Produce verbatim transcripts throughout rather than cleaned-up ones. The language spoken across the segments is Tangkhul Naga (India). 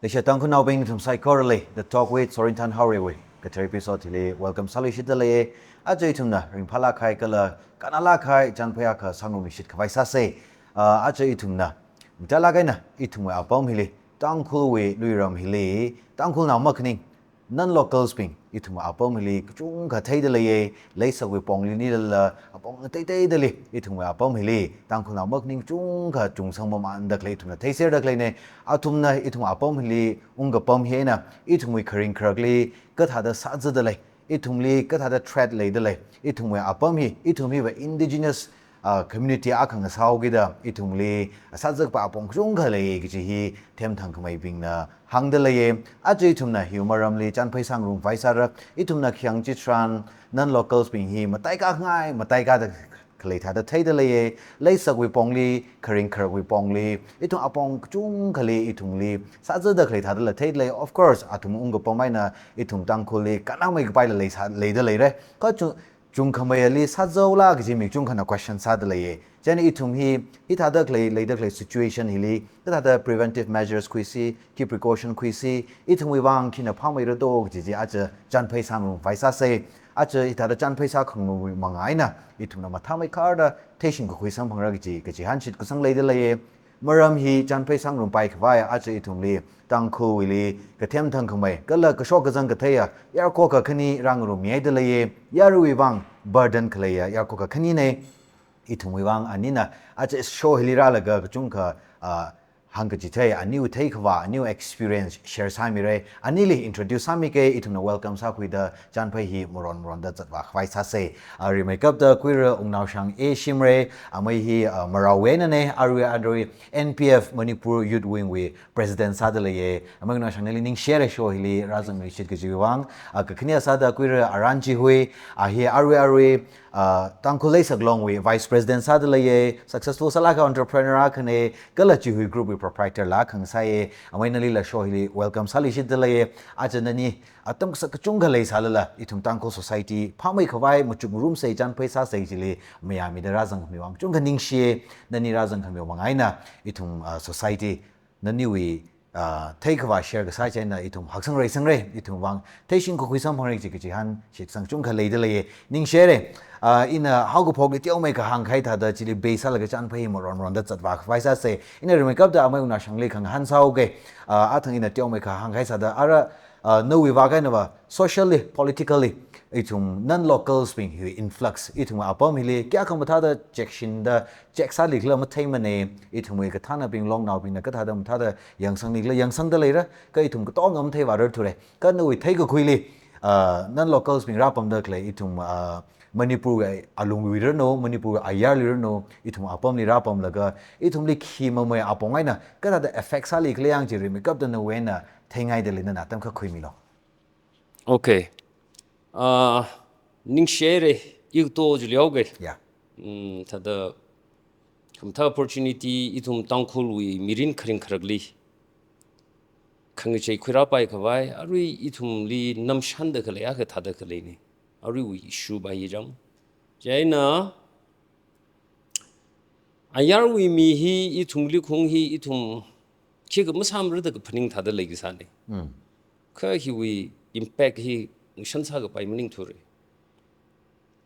Leishiya Tangkhulnaobing nathum saikorali, The Talk with Sorinthan Haorei wui kathar episode hili welcome sāluishitda leiya. Aja ithumna ringphālāk kahai kala kannālāk kahai chānphai akha sāngarumluishit khavai sāsa. Ah, aja ithumna, matailāk eina ithumwui apam hili, Tangkhulwui luiram hili, Tangkhulnao makhaning, non-locals bing, ithumwui apam hili kachungkha theida leiya, leisakwui pongli nilala, apong teiteidali, ithumwui apam hili, Tangkhulnao makhaning kachungkha chungsang mamanda khalei ithumna theiserda khaleina. Athumna ithumwui apam hili ungkapam hi eina, ithumwui kharing kharakli kathāda sāzada lei, ithumli kathāda threat leida lei, ithumwui apam hi, ithum hiva indigenous, ah, community akha ngasāhaokida, ithumli sāzakpa apong kachungkha lei kaji hi themthangkhameibingna hāngda leiya. Aja ithumna hiwui maramli chānphai sāngarumvai sāra, ithumna khayang chitharan non-locals bing hi mataikāngai, mataikāda khalei thāda theida leiya, leisakwui pongli, kharing kharakwui pongli, ithum apong kachungkhali ithumli sāzada khalei thādala theida lei. Of course, athum ungkapam eina ithum Tangkhulli kannāmei kapaila leisā, leida leira. Kha chung, chungkhameili sāzaola kaji mi kachungkhana question sāda leiya. Chieina ithum hi, hithāda khalei, leida khalei situation hili, kathāda preventive measures khuisi, khi precaution khuisi, ithumwui vang khina phāmeira do kaji chi aja chānphai sāngarumvai sāsa. Aja hithāda chānphai sākhangarum manga eina, ithumna mathāmeikharda theishing kakhui samphangra kaji, kachihānshit kasang leida leiya. Maram hi chānphai sāngarumpai khavai aja ithumli, Tangkhulwuili kathemthangkhamei kala kashok kazang katheiya yarkhoka khani rāngarummihaida leiya. Yaruiwui vang burden khaleiya yarkhoka khanina. Ithumwui vang anina aja show hili rālaga kachungkha, ah, hāngkachithei, aniwui theikhavā, aniwui experience share sāmira. Anili introduce sāmika, ithumna welcome sākhuida chānphai hi maron maronda zatvā khavai sāsa. Ah, rimeikapta Kuira Wungnaoshang A Shimray, amei hi, ah, Maraowui einana, arui arui N P F Manipur Youth Wing wui president sāda leiya. Amei Wungnaoshang, nali ningshihaira show hili rāzangluishit kajiwui vang. Ah, kakhane sāda Kuira Aran Chihui, a hi arui arui, ah, Tangkhul Leisaklongwui vice president sāda leiya, successful sālāk kahai entrepreneur akhana, kala Chihui Group wui proprietor la akha ngasāya. Amei, nalila show hili welcome sāluishitda leiya. Aja nani atam kasak kachungkha leisālala, ithum Tangkhul society phāmei khavai machukngarumsa, chānphai sāsa chili mayāmida rāzangkhamiwui vang kachungkha ningshiya. Nani rāzangkhamiwui manga eina ithum, ah, society, naniwui, ah, theikhavā share kasā chieina ithum haksang reisangra, ithum vang theishing kakhui samphangra kaji kachihānshit kasang kachungkha leida leiya. Ningshihaira. Ah, ina haokaphokli teomeikha hāngkahai thāda chili base sālaga chānphai hi maron maronda zatvā khavai sāsa. Ina rimeikapta amei Wungnaoshangli khangahān sāhaoka. Ah, athang ina teomeikha hāngkahai sāda, ara, ah, nawui vākahainava, socially, politically, ithum non-locals bing hi influx, ithum apam hili kayākha mathāda checkshinda, check sālikhala matheimana, ithumwui kathānabing longnaobingna kathāda mathāda yangsanglikhala yangsangda leira, kha ithum katonga matheivārar thura. Kha nawui theikakhuili, ah, non-locals bing rāpamda khalei, ithum, ah, Manipurwui alungwui ranu, Manipurwui ayarli ranu, ithum apamli rāpamlaga, ithumli khi mamei apong eina kathāda effect sālikhala yang chi rimeikapta nawui eina theingaidalei, nana atam kha khuimilu. Okay. Ah, ningshihaira, ito chili haoga. Yeah. Mm, thāda khamathā opportunity ithum Tangkhulwui mirin kharing kharakli khangachei khuirāpai khavai, arui ithumli namshanda khalei akha thāda khaleina. Aruiwui issue pa hi chang. Chieina, ayarwui mi hi ithumli khaung hi ithum khikha masāmara da kaphaning thāda leikasāna. Mm. Kha hiwui impact hi ngashan sākapai maningthura.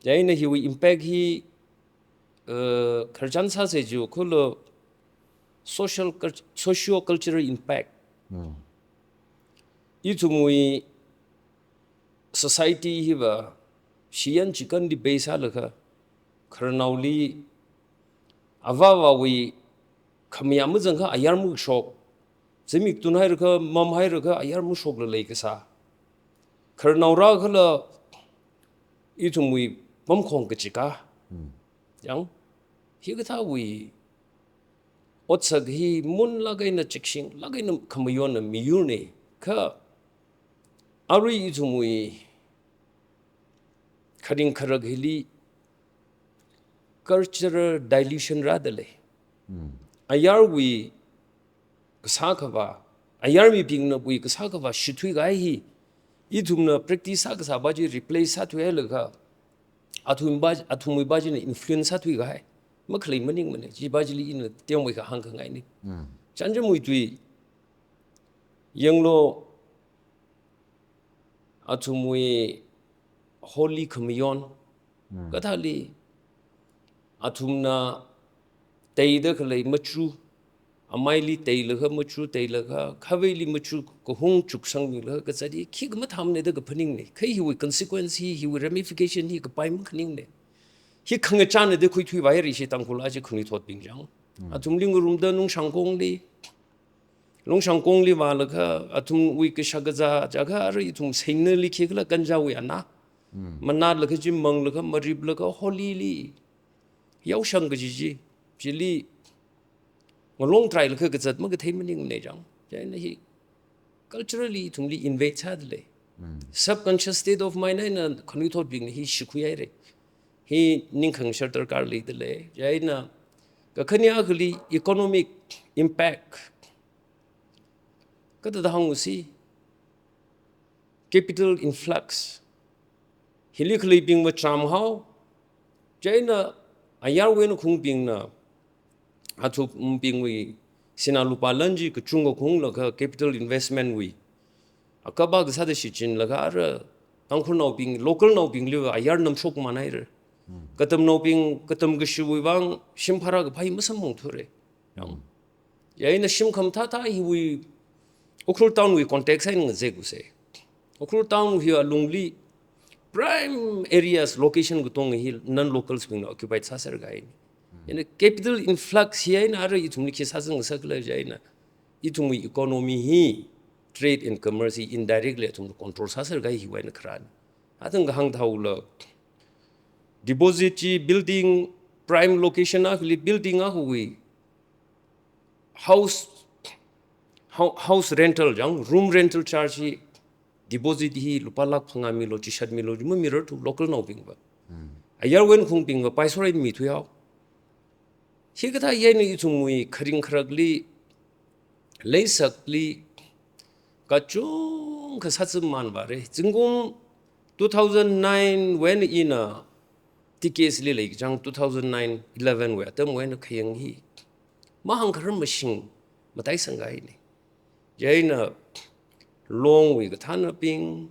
Chieina hiwui impact hi, uh, khararchan sāsa chiakha social cult-, socio-cultural impact. Mm. Ithumwui society hiva shiyan chikanli base sālaga, khararnaoli avāvawui khamayā mazangakha ayar mashok, zimik tunhairakha, mamhairakha ayar mashokla leikasā. Khararnao rākhala ithumwui pamkhong kachika. Hmm. Yang, hikathāwui otsak hi munlāk eina, chiksinglāk eina khamayonna miyurna. Kha arui ithumwui kharing kharak hili cultural dilution rāda lei. Hmm. Ayarwui kasā khavā, ayarmibingnawui kasā khavā shithui kahai hi, ithumna practice sākasā pa chi replace sāthuihailaga, athum pa, athumwui pa china influence sāthui kahai makhalei maningmana, chi pa chili ina teomeikha hāngkhangaina. Mm. Chānjamwui tui, Yanglu, athumwui holy communion, kathāli, athumna teida khalei machu, amaili teilaga machu, teilaga, khaveili machu kahung chuksangmilaga kazat hi khikha mathāmane da kaphaningne. Kha hiwui consequence hi, hiwui ramification hi kapai makhaningne. Hi khangachāna da khuithuivāhaira ishi Tangkhul aja khanuithotbing chang. Athumli ngarumda Lungshangkongli, Lungshangkongli vālaga, athumwui kashak kazā, chākha ara ithum Seinali khikhala Kanjawui ana. Manatlaga, chimmanglaga, mariplaga, holy li yaoshang kaji chi, chili ngalong trailaga kazat makathei maningne chang. Chieina hi culturally ithumli invade sādalei. Subconscious state of mind eina khanuithotbingna hi shikhuihaira. Hi ningkhangasharda darkar leidalei. Chieina kakhane akhali economic impact kathāda hāngusi, capital influx. Hili khaleibing macham hao. Chieina ayarwui eina khungbingna, athumbingwui sinā lupā lan chi kachungkha khunglaga capital investment wui akapa kasāda shichinlaga ara Tangkhulnaobing, localnaobingliva ayar namshok manai re. Katamnaobing, katam kashiwui vang shim phara kaphā masamphangthure. Chieina shim khamathā thā hiwui Ukhrul town wui context eina ngazekuse. Ukhrul town hi alungli prime areas location katonga hi non-locals bingna occupied sāserkahaine. Chieina capital influx hi eina ara ithumli khi sāzang ngasakla chieina ithumwui economy hi, trade and commerce hi indirectly athumna control sāserkahai hiwui eina kharāne. Athang kahāng thaola, deposit chi building, prime location akhali building akhawui house, hou-, house rental chang, room rental charge hi, deposit hi lupā lakh phangā milo, chishat milo, mamirarthu localnaobingva. Ayarwui eina khungbingva paisorai mithui hao. Hikathā eina ithumwui kharing kharakli, leisakli, kachungkha sāzam manvāre. Zingkum two thousand nine wui eina ina T K S li leikachang two thousand nine eleven wui atamwui eina khayang hi mahāngkharar mashing mataisangkahaine. Chieina Longwui kathānabing,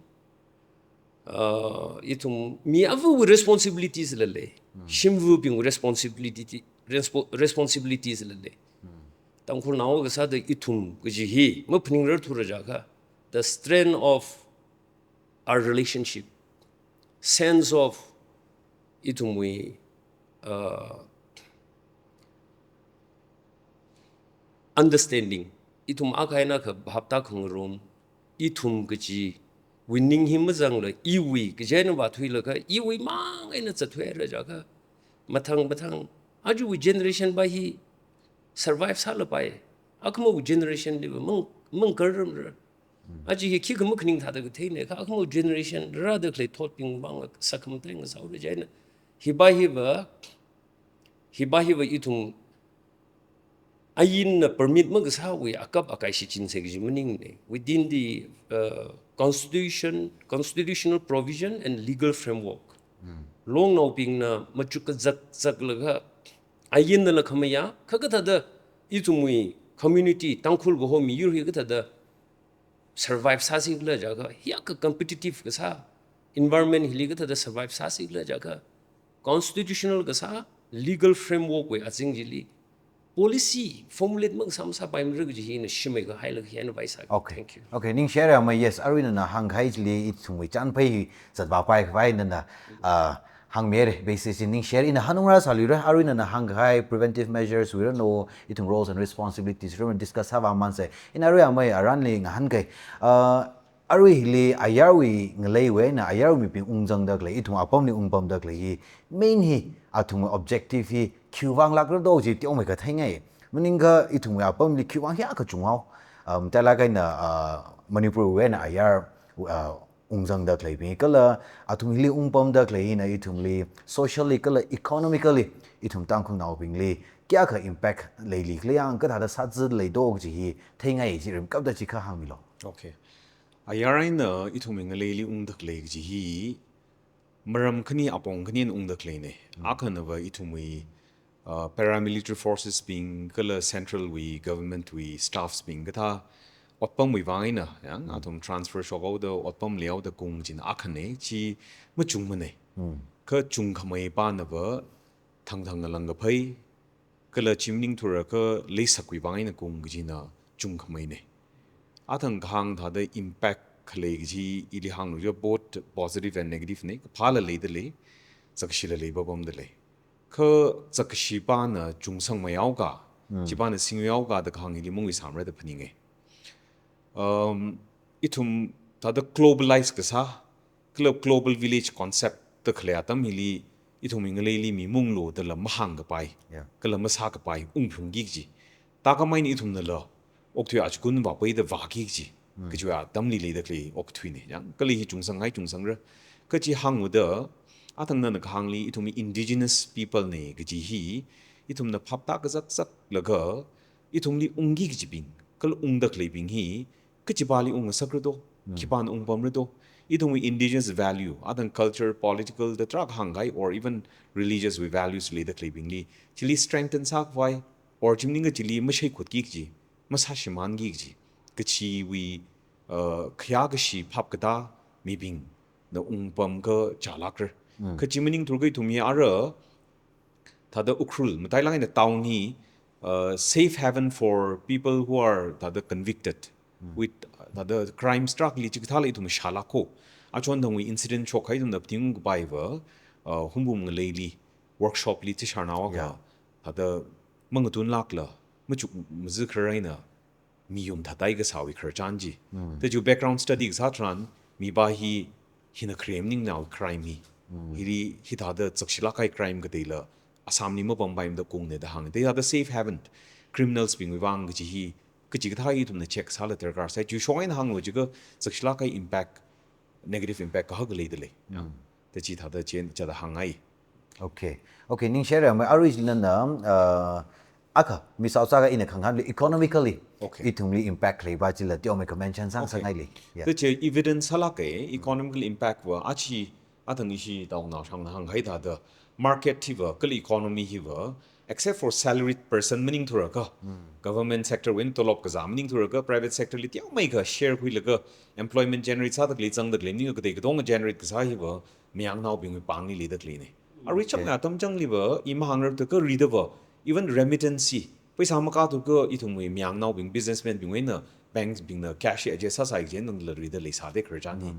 uh, ithum mi avawui responsibilities la lei. Shimvabingwui responsibility, respo-, responsibilities la lei. Tangkhulnao kasāda ithum kaji hi maphaningrarthura chākha, the strength of our relationship, sense of ithumwui, uh, understanding, ithum akha eina akha bhap tākhangarum, ithum kajiwui ning hi mazangla, iwui kaji eina vāthuilaga, iwui mang eina zatthuihaira chākha, mathang mathang, ajawui generation va hi survive sālapai, akhamawui generation liva mang, mangkarramra. Aja hi khikha makhaning thāda katheine, kha akhamawui generation rāda khalei thotbing vang sakhamatai ngasaora chieina. Hiva hiva, hiva hiva ithum ainna permit makasāwui akap akai shichinsei kaji maningne. Within the, uh, constitution, constitutional provision and legal framework. Longnaobingna machuk kazak zaklaga, ainnala khamayā, kha kathāda ithumwui community, Tangkhul kaho miyur hi kathāda survive sāsikhala chākha, hiyākha competitive kasā environment hili kathāda survive sāsikhala chākha, constitutional kasā, legal framework wui azing chili policy formulate makasā masāpaimara kaji hi ina shimei kahailaga hi ina vaisā. Okay. Thank you. Okay, ningshire amei, yes, arui nana hāngkahai chili ithumwui chānphei hi zatvāpai khavai nana, ah, hāngmire, basis hi ningshire, ina hanungra sāluira, arui nana hāngkahai preventive measures wui rano, ithum roles and responsibilities wui rano discuss sāvāmansei. Ina arui amei aranli ngahānkai. Ah, arui hili ayarwui ngaleiwui eina ayarwui mibing ungzangda khalei, ithum apamli ungpamda khalei hi, main hi, athumwui objective hi khiwui vang lākra do chi teomeikha theingai. Maningakha ithumwui apamli khiwui vang hiyākha chunghao. Um, tala kaina, uh, Manipurwui eina ayar, uh, ungzangda khaleibing kala athum hili ungpamda khalei hina ithumli socially kala economically ithum Tangkhulnaobingli kayākha impact leili khala yang kathāda sāzat leido kaji hi theingai chi rimkapda chi kha hāngmilu. Okay. Ayar eina ithumwui ngaleili ungda khalei kaji hi maram khani apong khani ungda khaleine. Akhanava ithumwui, uh, paramilitary forces bing kala central wui government wui staffs bing kathā otpamwui vang eina, yang, athum transfer shokhaoda, otpam leihaoda kung kajina akhana, chi machungmana. Kha chungkhamei panava, thangthang ngalang kaphai, kala chi maningthura kha leisakwui vang eina kung kajina chungkhameina. Athang kahāng thāda impact khalei kaji ili hānglu jiakha both positive and negative na, kaphāla leidalei, zakshila leipapamdalei. Kha zakkashi pana chungsangmeihaoka, chipana singwui haoka da kahāng hili mungwi sāmara da phaninga. Um, ithum thāda globalize kasā, kala global village concept da khalei atam hili, ithumwui ngaleili mi munglu dala mahāngkapai, kala masākapai, ungphungki kaji. Thākhamei eina ithumnala, okathui achikun vāpai da vāki kaji. Kajiwui atamli leida khalei okathuina, yang, kala hi chungsanghai chungsangra. Kachi hānghaoda, athang nana kahāngli ithum indigenous people na kaji hi, ithumna phaptā kazakzaklaga, ithumli ungki kajibing, kala ungda khaleibing hi, kachipāli ungngasakra do, khipāna ungpamra do, ithumwui indigenous value, athang culture, political da tarākha hāngkahai, or even religious wui values leida khaleibingli, chili strengthen sākhavai, or chi maningakha chili mashaikhutki kaji, masāshimānki kaji, kachiwui, uh, khayā kashi phap katā mibingna ungpam kachālākra. Kha chi maningthura kha ithum hi ara, thāda Ukhrul, matailāk eina town hi, uh, safe haven for people who are thāda convicted with, uh, thāda crimes tarākhali chikathāla ithum shālāk ko. Achonthangwui incident shokkahai ithumna phaning kapaiva, uh, Hungpung ngaleili, workshop li chisharnao akha, thāda mangatunlākla, machuk mazi kharar eina, miyum thatai kasāwui khararchan chi. Thāda chiwui background study kasā tharan, mipā hi, hina khare maningnao crime hi. Hili, hithāda zakshilāk kahai crime kateila, Assam li mapampai mada kungna da hāng. Thāda safe haven, criminals bingwui vang kaji hi, kachikathā hi ithumna check sāla darkar sai. Chiwui shong eina hānglu jiakha, zakshilāk kahai impact, negative impact kahak leidalei. Thāda chithāda chen chada hāngngai. Okay. Okay, ningshire, mai arui nana, uh, akha, mi saosaka ina khangahānli economically, okay, ithumli impact leipa chila teomeikha mention sāngasakngaili. Yeah. Thāda chi evidence sālāka, economical impact va, achi, athang ishi taonao shangna hānghai thāda, market hiva, kala economy hiva, except for salaried person maningthura kha, government sector wui eina tolop kazā maningthura kha, private sector li teomeikha share khuilaga, employment generate sāda khalei, zangda khalei, maningakha katei katonga generate kasā hiva, mayangnaobingwui pāngli leida khaleina. Arui chang, okay, atam changliva, i mahāngrapta kha ridava, even remittance hi, paisa makāthu kha ithumwui mayangnaobing, businessman bingwui eina, banks bingna cash hi adjust sāsai kaji eina nangla rida leisāda khararchan hi.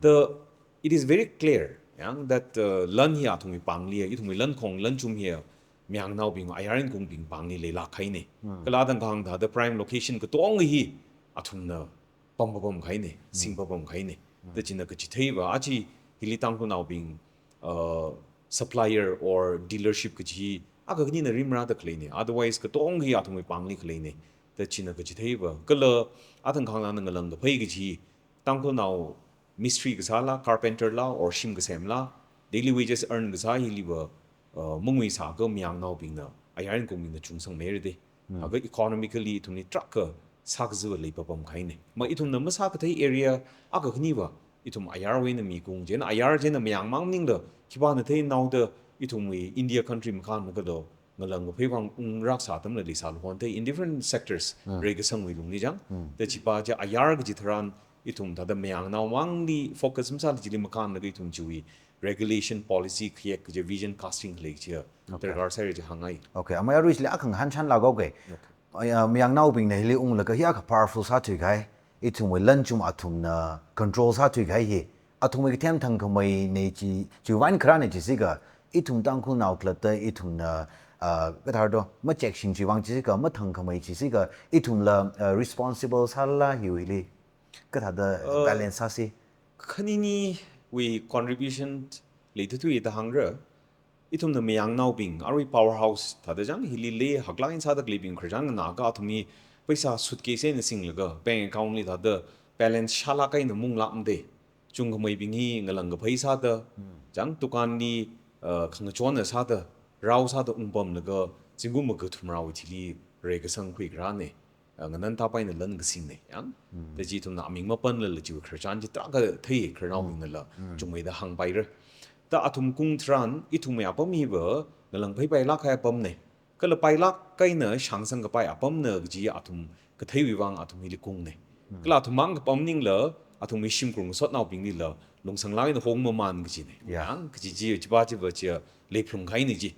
Thāda, it is very clear, yang, that, uh, lan hi athumwui pāngli, ithumwui lankhong, lanchum hi, mayangnaobing, ayar eina kungbing pāngli leilāk kahaina. Kala athang kahāng thāda prime location katonga hi, athumna pampapam kahaina, singpapam kahaina. Thāda china kachitheiva, achi hili Tangkhulnaobing, uh, supplier or dealership kaji hi, akha khanina rimrāda khaleina. Otherwise, katonga hi athumwui pāngli khaleina. Thāda china kachitheiva. Kala athang kahāngla ngalang kaphai kaji hi, Tangkhulnao mistri kasāla, carpenter la, or shim kasemla, daily wages earn kasā hiliva, uh, mungwi sākha mayangnaobingna, ayar eina kungbingna chungsangmeira da. Akha economically ithumli tarākha sākaziva leipapam kahaina. Ma ithumna masākathei area akha khaniva, ithum ayarwui eina mikung chieina, ayar chieina mayang mang maningla, khipāna theinaoda ithumwui India country makānakha do, ngalang kaphai vang ungrākasā atamla leisālu honthei, in different sectors, reikasangwui lungli chang. Thāda chipa chi ayar kaji tharan, ithum thāda mayangnao mangli focus masāla chili makānlaga ithum chiwui regulation, policy, khayek kaji, vision casting khalei kaji, okay, darkar saira chi hāngngai. Okay, amei arui chili akha ngahān chānlāka, okay. Okay. Ai, ah, mayangnaobingna hili unglaga hi akha powerful sāthuikahai, ithumwui lanchum athumna control sāthuikahai hi, athumwui kathem thangkhameina chi, chiwui vang kharāna chi sika, ithum Tangkhulnao khalatta ithumna, ah, kathar do, machekshing chiwui vang chi sika, mathangkhamei chi sika, ithumla, ah, responsible sālala hiwuili, kathāda, uh, balance sāsi? Khaniniwui contribution leithuithui da hāngra. Ithumna mayangnaobing, arui powerhouse thāda chang, hili lei haklāk eina sāda khaleibing khararchan nganākha athum hi paisa suitcase eina singlaga, bank account li thāda balance shālāk eina munglāk mada. Chungkhameibing hi ngalang kaphai sāda, chang, dukan li, uh, khangachonna sāda, rao sāda ungpamlaga, zingkum makathum rao chili reikasang khuikharāna. Ah, nganan tāpai eina lan kasingna, yang. Thāda chi ithumna aming mapanlala chiwui khararchan chi tarākha thei, khararnaobingnala, chungmeida hāngpaira. Thāda athum kung tharan, ithumwui apam hiva, ngalang phaipailāk kahai apamna. Kala pailāk eina shāngsang kapai apamna kaji athum katheiwui vang athum hili kungna. Kala athum mang kapam maningla, athumwui shimkhur ngasotnaobinglila, lungsanglāk eina hongmamān kajina. Yeah. Yang kaji chi, chiva chiva chi, leiphalung kahaina ji.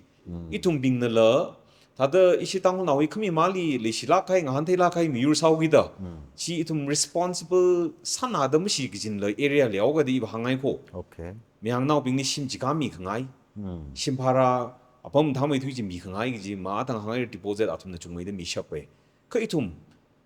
Ithumbingnala, thāda ishi Tangkhulnaowui khamimali, leishilāk kahai, ngahāntheilāk kahai miyur sāhaokida. Chi ithum responsible sānada mashi kajinala area leihaokida iva hāngngai ko. Okay. Mayangnaobingli shim chika mikhangai. Shim bhara, apam thāmeithui chi mikhangai kaji, ma atang hāngngai deposit athumna chungmeida mishappai. Kha ithum,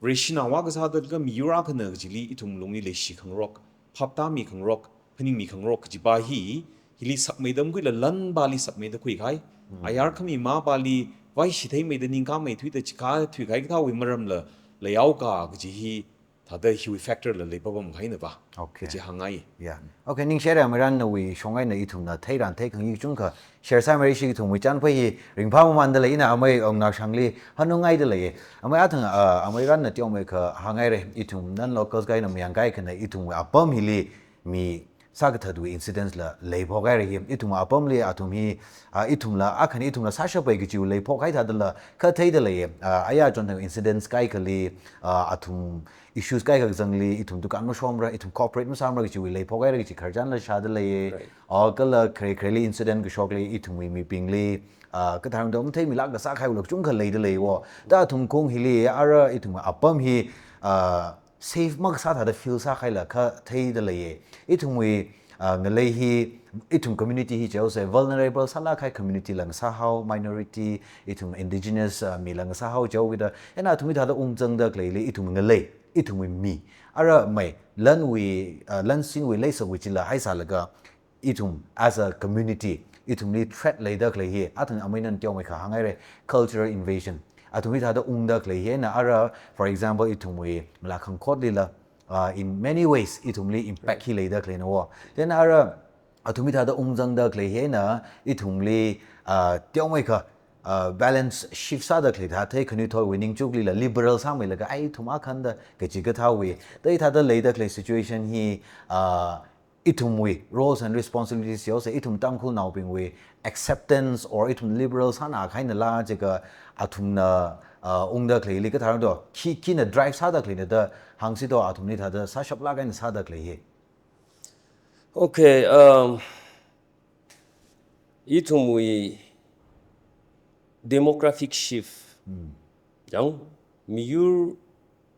Vareshinao akha sāda kha miyur akhana kajili ithum lungli leishi khangarok, phaptāmi khangarok, phaningmi khangarok kajiva hi, hili sakmeida makhuila lanvali sakmeida khuikahai. Ayar khamimavali vaishi theimeida ningkāmeithuida chika thuikahai kathāwui maramla leihaoka kaji hi, thāda hiwui factor la leipapam kahaina va. Okay. Kaji hāngngai. Yeah. Okay, ningshire amei Ran nawui shong eina ithumna theiran theikhangai kachungkha share sāmeira, ishi ithumwui chānphei hi ringphāmamānda lei, ina amei Ongnashangli hanungngaida lei. Amei athang, ah, amei Ranna teomeikha hāngngaira, ithum non-locals kahaina mayang kahai akhana ithumwui apam hili mi sākathatwui incidents la leiphokhaira hi. Ithum apamli athum hi, ah, ithumla, akhana ithumla sāshappai kajiwui leiphok kahai thādala kha theida lei. Ah, aya chonthang incidents kaikhali, ah, athum issues kaikha kazangli, ithum dukan mashomra, ithum cooperate masāmara kajiwui leiphokhaira kaji khararchanla shāda lei. Right. Ah, kala khare khareli incident kashokli, ithumwui mibingli, ah, kathāda matheimilākda sākahaiwui lāk kachungkha leida lei wo. Da athum kong hili, ara ithum apam hi, ah, safe makasā thāda feel sākahaila kha theida lei. Ithumwui, ah, ngalei hi, ithum community hi chaose vulnerable sālāk kahai community la ngasāhao, minority, ithum indigenous, ah, mila ngasāhao chaokida. Ena athum hi thāda ungzangda khaleili ithum ngalei, ithumwui mi. Ara mei, lanwui, ah, lansinwui leisakwui chila haisālaga, ithum as a community, ithumli threat leida khalei hi, athang amei Nana teomeikha hāngngaira, cultural invasion. Athum hi thāda ungda khalei hi, ena ara, for example, ithumwui malakhangakhot lila, uh, in many ways, ithumli impact hi leida khaleina wo. Then ara, athum hi thāda ungzangda khalei hi, ena ithumli, uh, teomeikha, uh, balance shift sāda khalei thā thei khanuithotwui ningchuklila liberal sāmeilaga ai ithum akhana da kaji kathāwui. Thei thāda leida khalei situation hi, uh, ithumwui roles and responsibilities chaose, ithum Tangkhulnaobingwui acceptance or ithum liberal sāna kahainala jiakha athumna, uh, ungda khaleili kathāda, khi, khina drive sāda khaleina da hāngsi to, athumli thāda sāshaplāk eina sāda khalei hi. Okay, um, ithumwui demographic shift. Yang, miyur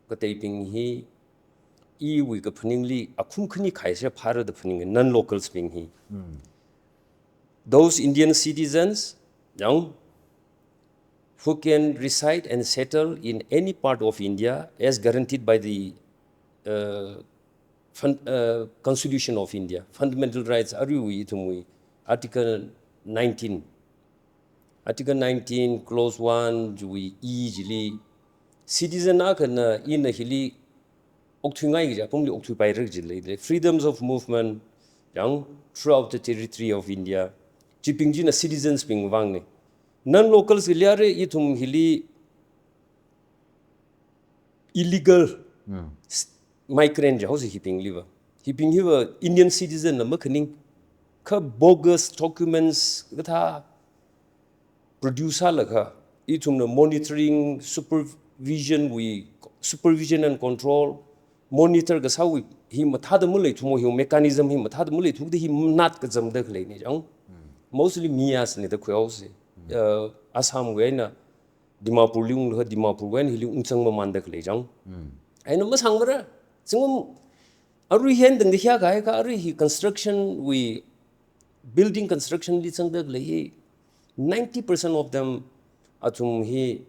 kateibing hi, iwui kaphaningli akhum khani khaisa phāra da phaning, non-locals bing hi. Those Indian citizens, yang, who can reside and settle in any part of India as guaranteed by the, uh, fun-, uh, Constitution of India, Fundamental Rights aruiwui ithumwui Article nineteen. Article nineteen, Clause one, chiwui E chili, citizen akhana ina hili okthuingai kaja apamli okthuipaira kaji lei, lei. Freedoms of movement, yang, throughout the territory of India. Chibing china citizens bing vangna. Non-locals hili ara ithum hili illegal s-, migrant chaose hibingliva. Hibing hiva Indian citizen la makhaning. Kha bogus documents kathā produce sālaga, ithumna monitoring, supervision wui, supervision and control, monitor kasāwui hi mathāda maleithu mo, hi mechanism hi mathāda maleithuda hi manat kazamda khaleina, yang. Mostly Miyasna da khuihaosa. Uh, Assamwui eina Dimapurli unglaga Dimapurwui eina hili ungzangmamānda khalei, yang. Eina masāngmara, zingkum arui hi eina tangda hiya kahai kha, arui hi construction wui, building construction li zangda khalei hi, ninety percent of them athum hi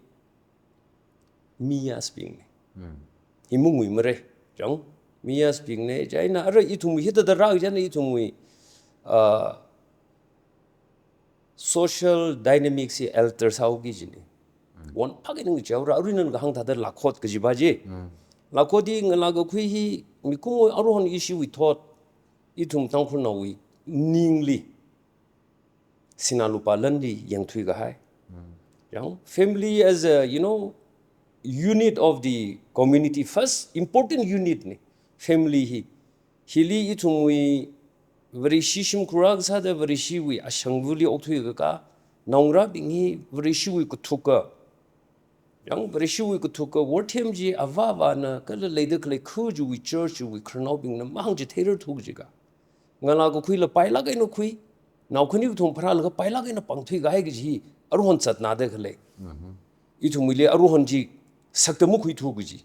Miyasbingna. Hi munguimara, yang, Miyasbingna, chieina ara ithumwui hithāda rākajina ithumwui, uh, social dynamics hi alter sāhaoki kajina. Wonphāki ning chaora, arui nana kahāng thāda Lakhot kajiva chi. Lakhot hi ngalā kakhui hi, mikumowui aruihon ishiwui thot, ithum Tangkhulnaowui ningli sinā lupā lanli yangthui kahai. Yang, family as a, you know, unit of the community, first important unit na family hi. Hili ithumwui Vareshi shimkhur akha sāda Vareshiwui ashangvali okthuikaka, naongarābing hi Vareshiwui kathuka Yang Vareshiwui kathuka worthem chi avāvāna kala leida khalei khu chiwui church chiwui khararnaobingna mahāngchitheirarthu kaji kha. Ngalā kakhuila pailāk eina khui, nao khani kathum pharālaga pailāk eina pāngthuikahai kaji hi aruihon zatnada khalei. Ithumwuili aruihon chi sakta makhuithu kaji.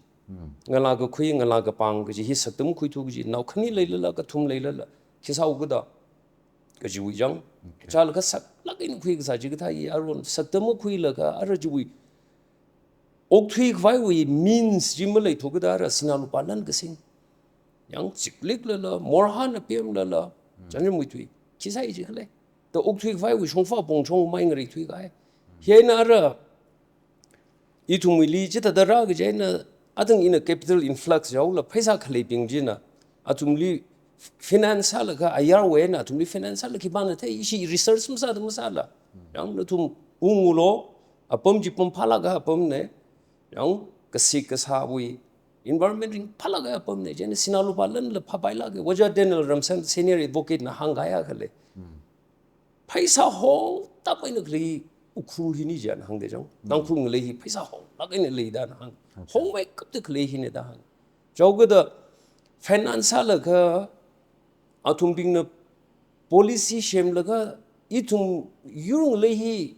Ngalā kakhui, ngalā kapāng kaji hi sakta makhuithu kaji. Nao khani leilala, kathum leilala, khi sāu kada kajiwui chang. Okay. Chālaga saklāk eina khui kasā chikathā hi aruihon sakta makhuilaga ara chiwui okthui khavaiwui means chi maleithu kada ara sinā lupā lan kasing. Yang chikliklala, morhāna pemlala, chānjam muithui. Khi sāi chi khalei. Da okthui khavaiwui shongfa pongchong mai ngareithuikahai. Hieina ara ithumwuili chithāda rā kaji eina, athang ina capital influx yaola pheisā khaleibing china athumli finance sālaga ayarwui eina athumli finance sālaga khipāna thei, ishi research masāda masāla. Yang nathum ungulu, apam chi pamphālāka apamna, yang kasik kasāwui environment ringphālāka apamna, chieina sinā lupā lanla phāpailāka, Ojā Daniel Ramsan senior advocate na hāngkahai khalei. Pheisā hongtap eina khalei Ukhrul hina china hāngda chang. Tangkhul ngalei hi pheisā honglāk eina leida na hāng. Hongmeikapta khalei hina da hāng. Chaokada finance sālaga athumbingna policy semlaga ithum yur ngalei hi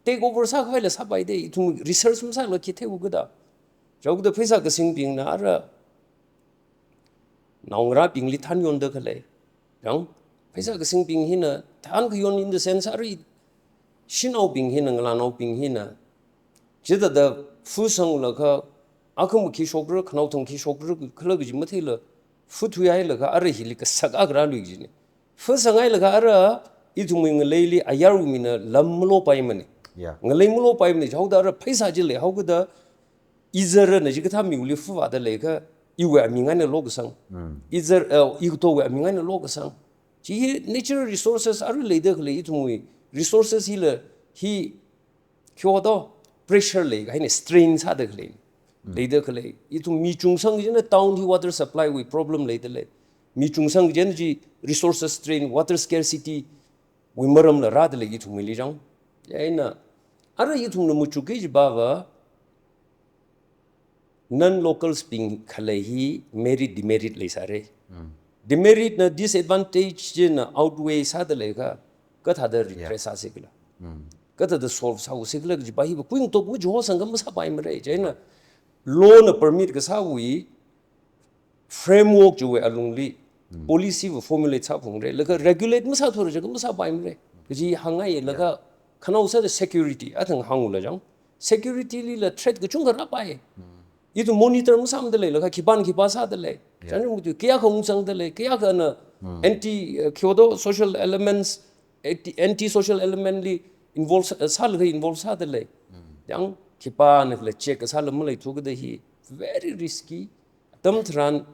take over sākhavaila sāpaida, ithum research masālaga khi theiu kada. Chaokada pheisā kasingbingna ara naongarābingli than yonda khalei. Yang, pheisā kasingbing hina than khayon in the sense arui shanaobing hina, ngalānaobing hina. Chithāda fu sanglaga, akhama khi shokra, khanaothang khi shokra, khala kaji matheila, fu thuihailaga ara hili kasak akha rālui kajina. Fu sanghailaga ara ithumwui ngaleili ayarwui mina lam malopaimana. Yeah. Ngalei malopaimana, chaoda ara pheisā chi leihao kada, izarana chikathā miwuili fu vāda leiakha, iwui aming eina lokasang. Izar, eh, iwui tongwui aming eina lokasang. Chi hi natural resources arui leida khalei ithumwui resources hila hi kyoto pressure leikahaina, strain sāda khalei. Leida khalei. Ithum mi chungsang china town hi water supply wui problem leida lei. Mi chungsang china chi resources strain, water scarcity wui maramla rāda lei ithumwuili chang. Chieina, ara ithumna machukki kaji bava, non-locals bing khalei hi merit demerit leisāra. Demerit na disadvantage china outweigh sāda leiakha, kathāda redress sāsi khala. Kathāda solve sāusi khala kaji pa hi pa kuingatok machuho sangkha masāpaimara. Chieina law na permit kasāwui framework chiwui alungli policy va formulate sāphungra. Laga regulate masāthura jiakha masāpaimara. Kaji hāngngai laga khanao sāda security, athang hāngula chang. Security lila threat kachungkha rāpai. Ithum monitor masāmada leilaga khipāna khipā sāda lei. Yeah. Chānjam muithui, kayākha ungsangda lei, kayākhana anti, eh, kyoto social elements, anti, anti-social element li involve sā, sālaga involve sāda lei. Yang khipāna khala check kasāla maleithu kada hi very risky. Atam tharan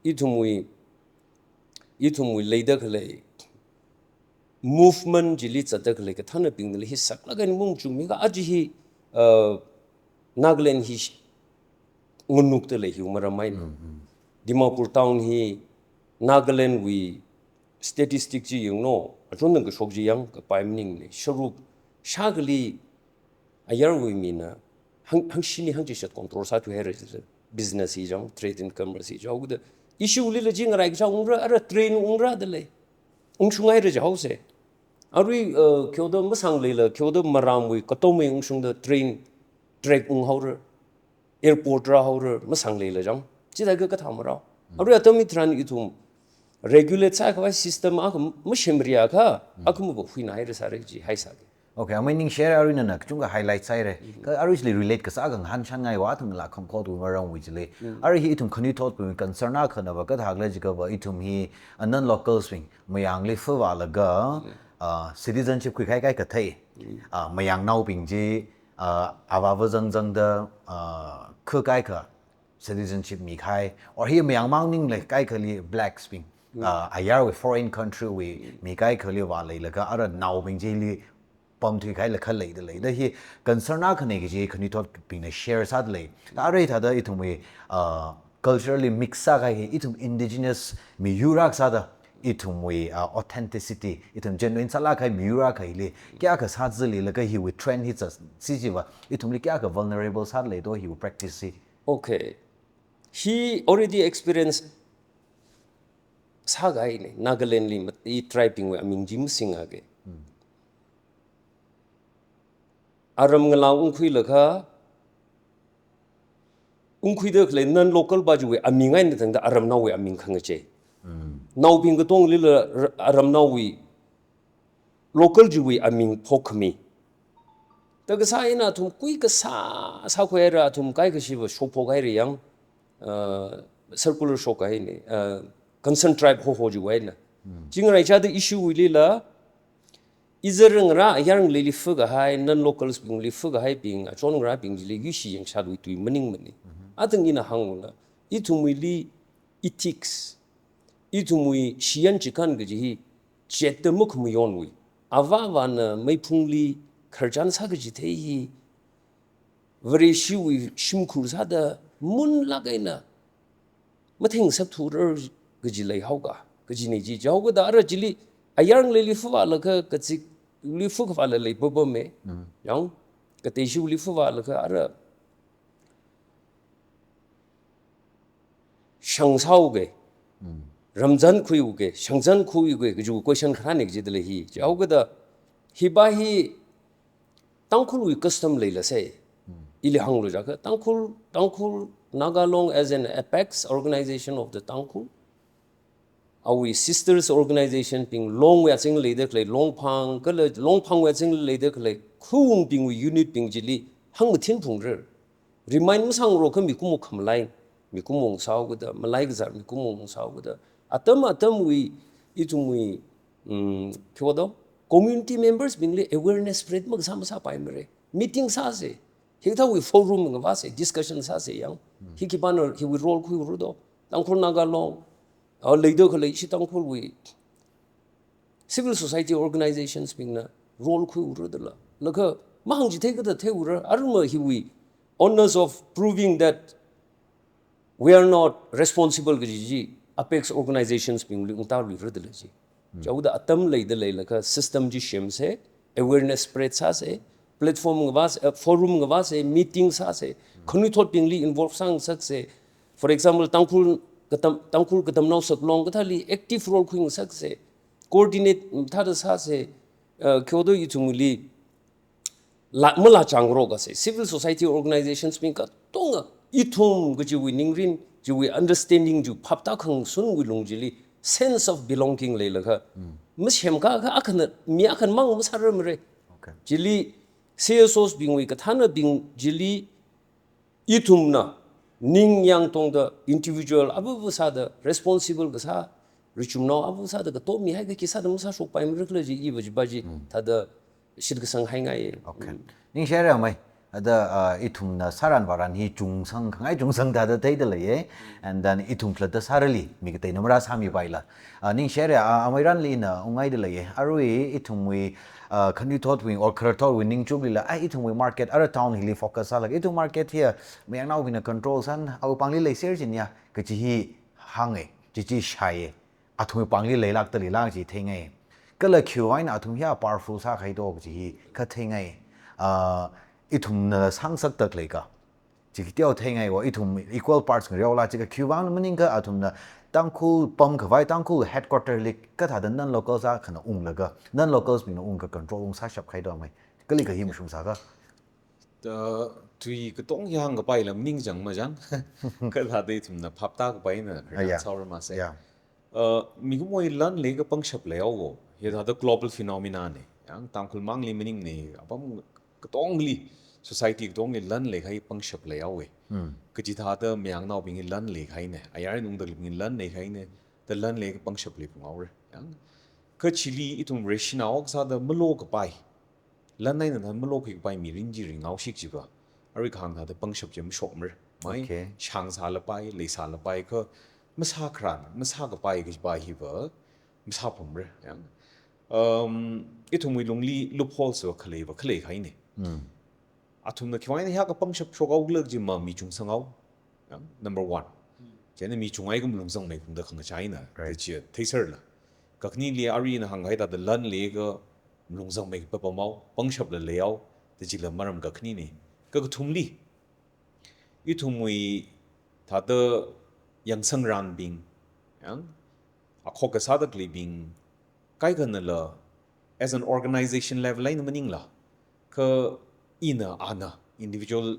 ithumwui, ithumwui leida khalei movement chili zatda khalei kathānabingli hi saklāk eina machukmi kha aja hi, uh, Nagaland hi sh-, nganukda lei hiwui maram eina. Dimapur town hi Nagaland wui statistic chi yanglu, achon nang kashok chi yangkapai maningmana. Sharuk shākhali ayarwui mina hang, hangshini hangchishat control sāthuihaira, business hi chang, trade and commerce hi chang, kida issue lila chi ngarai kachā ungra, ara train ungrada lei. Ungshunghaira jihaosa. Arui, uh, kyoda masangleila, kyoda maramwui, katomwui ungshungda train track unghaora, airport rāhaora, masangleila chang. Chithākha kathā marao. Arui atam hitharan ithum regulate sākhavai system akha masemriakha, akha mava huinahaira sāra kaji haisāki. Okay, amei ningshare arui nana kachungkha highlight sāhaira. Kha arui chili relate kasā kha ngahānshanngaiwa athang la khangkhotwui maramwui chili. Arui hi ithum khanuithotbing concern akhana va kathākhala jiakha va ithum hi, uh, non-locals bing, mayangli fuvālaga, uh, citizenship khuikahai kaikha thei. Uh, mayangnaobing chi, uh, avāva zangzangda, uh, khu kaikha citizenship mikahai, or hi mayang mang maningla kaikhali blacks bing, uh, ayarwui foreign country wui mi kaikhali vāleilaga ara naobing chili pamthuikahaila khalei da lei. Da hi concern akhana kaji khanuithotbingna share sāda lei. Da arui thāda ithumwui, uh, culturally mix sākahai hi ithum indigenous miyur akha sāda Ithumwui, uh, authenticity, ithum genuine sālāk kahai miyur akhali, kayākha sāzili laga hiwui trend hi zat, si jiva, ithumli kayākha vulnerable sālei do hiwui practice hi. Okay. Hi already experience sākahaina, Nagaland li mat-, i tribe bingwui aming chi masingakha. Aram ngalā ungkhuilaga, ungkhuida khalei non-local pa chiwui aming eina tangda aramnaowui aming khangachei. Naobing katonglila r-, aramnaowui local chiwui aming phokkhami. Da kasā eina athum kui kasā sākhuihaira, athum kaikashiva shokphokhaira yang, uh, circular shokkahaina, uh, concerned tribe hoho chiwui eina. Chingrai chāda issue wuilila, izar ngarā ayar ngaleili phakahai, non-locals bingli phakahaibing, achon ngarābing chili yuishi yangshatwui tui maningmana. Athang ina hāngna, ithumwuili ethics, ithumwui shiyan chikān kaji hi, chetta makhamayonwui. Avāvana meiphungli khararchan sākachithei hi, Vareshiwui shimkhur sāda munlāk eina matheng sāthurar kaji leihaoka, kajina chi. Chihaokada ara chili ayar ngaleili phāvālaga kazikli phākhavāla leipapama. Yang, kateishiwuili phāvālaga ara shang sāuke, ramzan khuiuke, shangzan khuiuke, kaji question kharāna kajidalei hi. Chihaokada, hipa hi Tangkhulwui custom leilāsei. Ili hānglu jiakha, Tangkhul, Tangkhul Naga Long as an apex organization of the Tangkhul, awui sisters organization bing Longwui azing leida khalei, Longphang, kala Longphangwui azing leida khalei, Khawung bingwui unit bing chili hāngmathin phungrar. Remind masāngarokha mikumo khamalai, mikumo sāhaokada, malai kazar mikumo sāhaokada. Atam atamwui, ithumwui, um, khi vādo, community members bingli awareness spread makasā masāpaimara. Meeting sāsei, hikathāwui forum ngavāsei, discussion sāsei yang. Hi khipāna hiwui role khuiura do. Tangkhul Naga Long, a, leida khalei ishi Tangkhulwui civil society organizations bingna role khuiura dala. Laga mahāngchithei kathā theiura, arma hiwui onus of proving that we are not responsible kaji chi apex organizations bingli ungtāluira dala chi. Chihaoda atam leida leilaga system chi semsei, awareness spread sāsei, platform ngavāsei, uh, forum ngavāsei, meeting sāsei, khanuithotbingli involve sāngasaksei. For example, Tangkhul katam, Tangkhul katamnao saklong kathāli active role khuingasaksei, coordinate, mm, thāda sāsei, uh, khi vādo ithumli la, malāchāngarokasei, civil society organizations bing katonga, ithum kajiwui ningrin, chiwui understanding, chiwui phaptākhangasunwui lung chili, sense of belonging leilaga, masemkakha akhana, mi akhana mang masārarmara. Okay. Chili, C S Os bingwui kathānabing chili, ithumna ningyāng tongda individual ava ava sāda responsible kasā, richumnao ava sāda kato mihai kaki sāda masāshokpaimara khala chi, iva chipa chi, thāda shitkasang haingai. Okay. Ningshihaira amei. Ada, ah, ithumna sāran vāran hi chungsang, khangai chungsang thāda theida leiya. And then ithum khalatta sārali, mi kateina marāsāmipaila. Ah, ningshihaira, ah, amei Ranli ina ungngaida leiya. Arui ithumwui, ah, khanuithotwui or khararthotwui ningchuklila, ah, ithumwui market, ara town hili focus sālaga, ithum market hi, ah, mayangnaobingna control sāna, awui pāngli leiser china, kaji hi hānga, chi chi shāya. Athumwui pāngli leilākta leilāk chi theingai. Kala khiwui vang eina athum hi powerful sākahai do kaji hi kha theingai. Ah, ithumna sāngasakta khalei ka. Chi kateo theingai va, ithum equal parts ngareola, chi ka khiwui vang maningakha athumna Tangkhul pamkhavai, Tangkhul headquarter li kathāda non-locals akhana unglaga, non-locals bingna ungakha control ungsāshap kahai do amei. Kali kahi mashung sāka. Da tui katong hi hāngkapaila maningchang machang. Kathāda ithumna phaptākapaina, ah, yeah, sāra masei. Yeah. Uh, mikumowui lan leiakha pangshap leihaowa. Hithāda global phenomena na. Yang Tangkhul māngli maningmana, apam katongli, society katongli lan leikahai pangshap leihaowa. Kachithāda mayangnaobingwui lan leikahaina, ayar eina ungda khaleibingwui lan leikahaina, da lan leiakha pangshap leiphunghaora. Yang kachili ithum rational kasāda malokapai, lan eina thāda malokhuikapai mirin chi ringhaoshik chiva, arui kahāng thāda pangshap chi mashokmara. Mai, okay, shang sālapai, lei sālapai kha, masākharān, masākapai kajipa hiva masāpamra. Yang, um, ithumwui lungli loopholes va khaleiva khalei kahaina. Athumna khiwui vang eina hiyākha pangshap shokhaokhala kaji ma mi chungsanghao. Yang, number one. Chieina mi chunghai kha malungsangmei kajida khangachaina. Right. Kachi theiserla. Kakhaneli arui ina hāngkahai thāda lan leiakha malung zangmei kapapam haowa, pangshapla leihaowa, da chila maram kakhanena. Kakathumli, ithumwui thāda yangsangranbing, yang, akhok kasāda khaleibing, kaikhanala, as an organization level eina maningla, kha ina ana, individual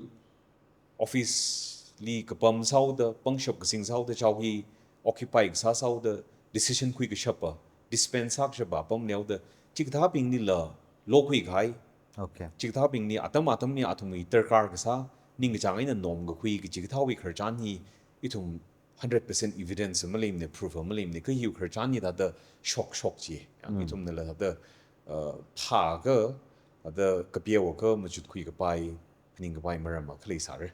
office li kapam sāhaoda, pangshap kasing sāhaoda, chao hi occupy kasā sāhaoda, decision khuikashapa, dispense sākashapa apam leihaoda, chikathābinglila lokhui kahai. Okay. Chikathābingli atam atamli athumwui darkar kasā, ningkachāng eina nom kakhui kaji kathāwui khararchan hi ithum hundred percent evidence maleimana, proof maleimana, kha hiwui khararchan hi thāda shokshok chi. Yang, mm, ithumnala thāda, uh, phāakha, thāda kapihaoakha machutkhui kapai, phaningkapai maram akha leisāra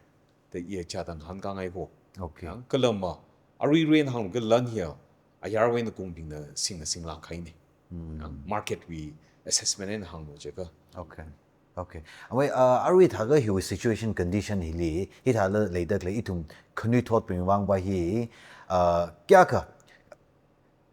da iya chithāda ngahānkāngai ko. Okay. Yang, kala ma, aruirui eina hāngakha lan hiya, ayarwui eina kungbingna singna singlāk kahaina. Mm. Yang, market wui assessment eina hānglu jiakha. Okay. Okay. Awui, uh, arui thākha hiwui situation condition hili, hithāla leida khalei ithum khanuithotbing vangva hi, uh, kayākha,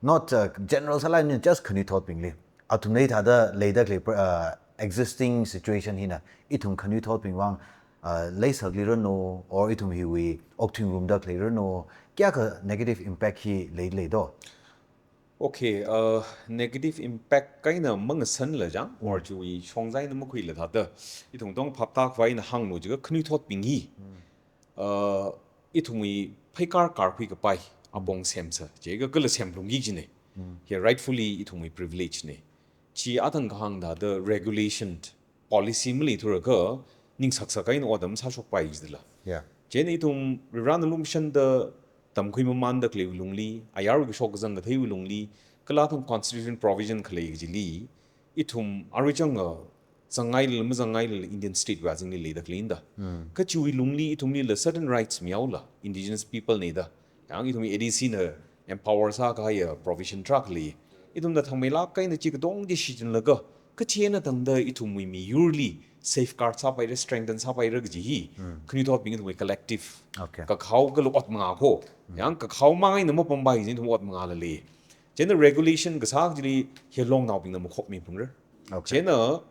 not, uh, general sālala, just khanuithotbingli. Athumna hithāda leida khalei, uh, existing situation hina, ithum khanuithotbing vang, uh, leisākli ranu, or ithum hiwui okthuingarumda khalei ranu, kayākha negative impact hi lei, leido? Okay, uh, negative impact kahaina mangasanla chang, or, mm, chiwui shongza eina makhuila thāda, ithum tong phaptākhavai eina hānglu jiakha khanuithotbing hi, mm, uh, ithumwui pheikar karkhui kapai apong semsa, jiakha kala semlungki kajina. Mm. Hiya rightfully ithumwui privilege na. Chi athang kahāng thāda regulation, policy maleithurakha, ningsaksak eina ot masāshokpai jidala. Yeah. Chieina ithum Varivarana lumashanna tamkhui mamanda khaleiwui lungli, ayarwui kashok kazang katheiwui lungli, kala athang constitution provision khalei kajili, ithum arui changa zangngailala mazangngailala Indian state wui azingli leida khaleina da. Hmm. Kha chiwui lungli ithumlila certain rights mihaola, indigenous people na da. Yang ithum A D C na empower sākahaiya provision tarākha lei. Ithumna thangmeilāk eina chi katong chi shichinlaga, kachi eina tangda ithumwui miyurli safeguard sāpaira, strengthen sāpaira kaji hi, hmm, khanuithotbing ithumwui collective, okay, kakhao kala ot manga ko. Hmm. Yang kakhao mang eina mapampai kaji ithum ot mangala lei. Chieina regulation kasā kajili hi longnaobingna makhokmi phungra. Okay. Chieina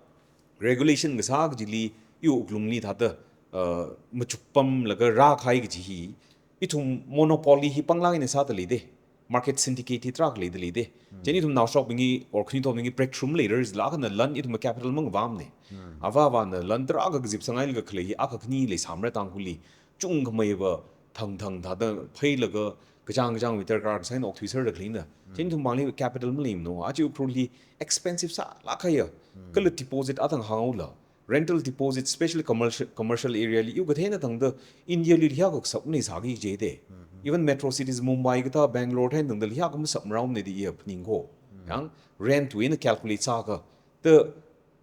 regulation kasā kajili iwui wuklungli thāda, uh, machukpamlaga rākahai kaji hi, ithum monopoly hi panglāk eina sāda leida. Market syndicate hi tarākha leida leida. Hmm. Chieina ithum naoshokbing hi, or khanuithotbing hi breakthrough maleira jila, akhana lan ithum capital mangavamana. Hmm. Avāvana lan tarākha kazip sāngailaga khalei hi akha khani leisāmara Tangkhulli. Chungkhameiva thangthang thāda pheilaga kachāng kachāngwui darkar kasā eina okthuiserda khaleina. Hmm. Chieina ithum vangli capital maleimana. Aja Ukhrulli expensive sālāk kahaiya. Hmm. Kala deposit athang hānghaola. Rental deposit, especially commercial, commercial area li, iwui kathei eina tangda India li hiyākha kasāp maleisāki jida. Mhm. Even metro cities, Mumbai kathā, Bangalore thei eina tangda hiyākha masāpmaraomana da iya phaning ko. Mhm. Yang rent wui eina calculate sāakha, the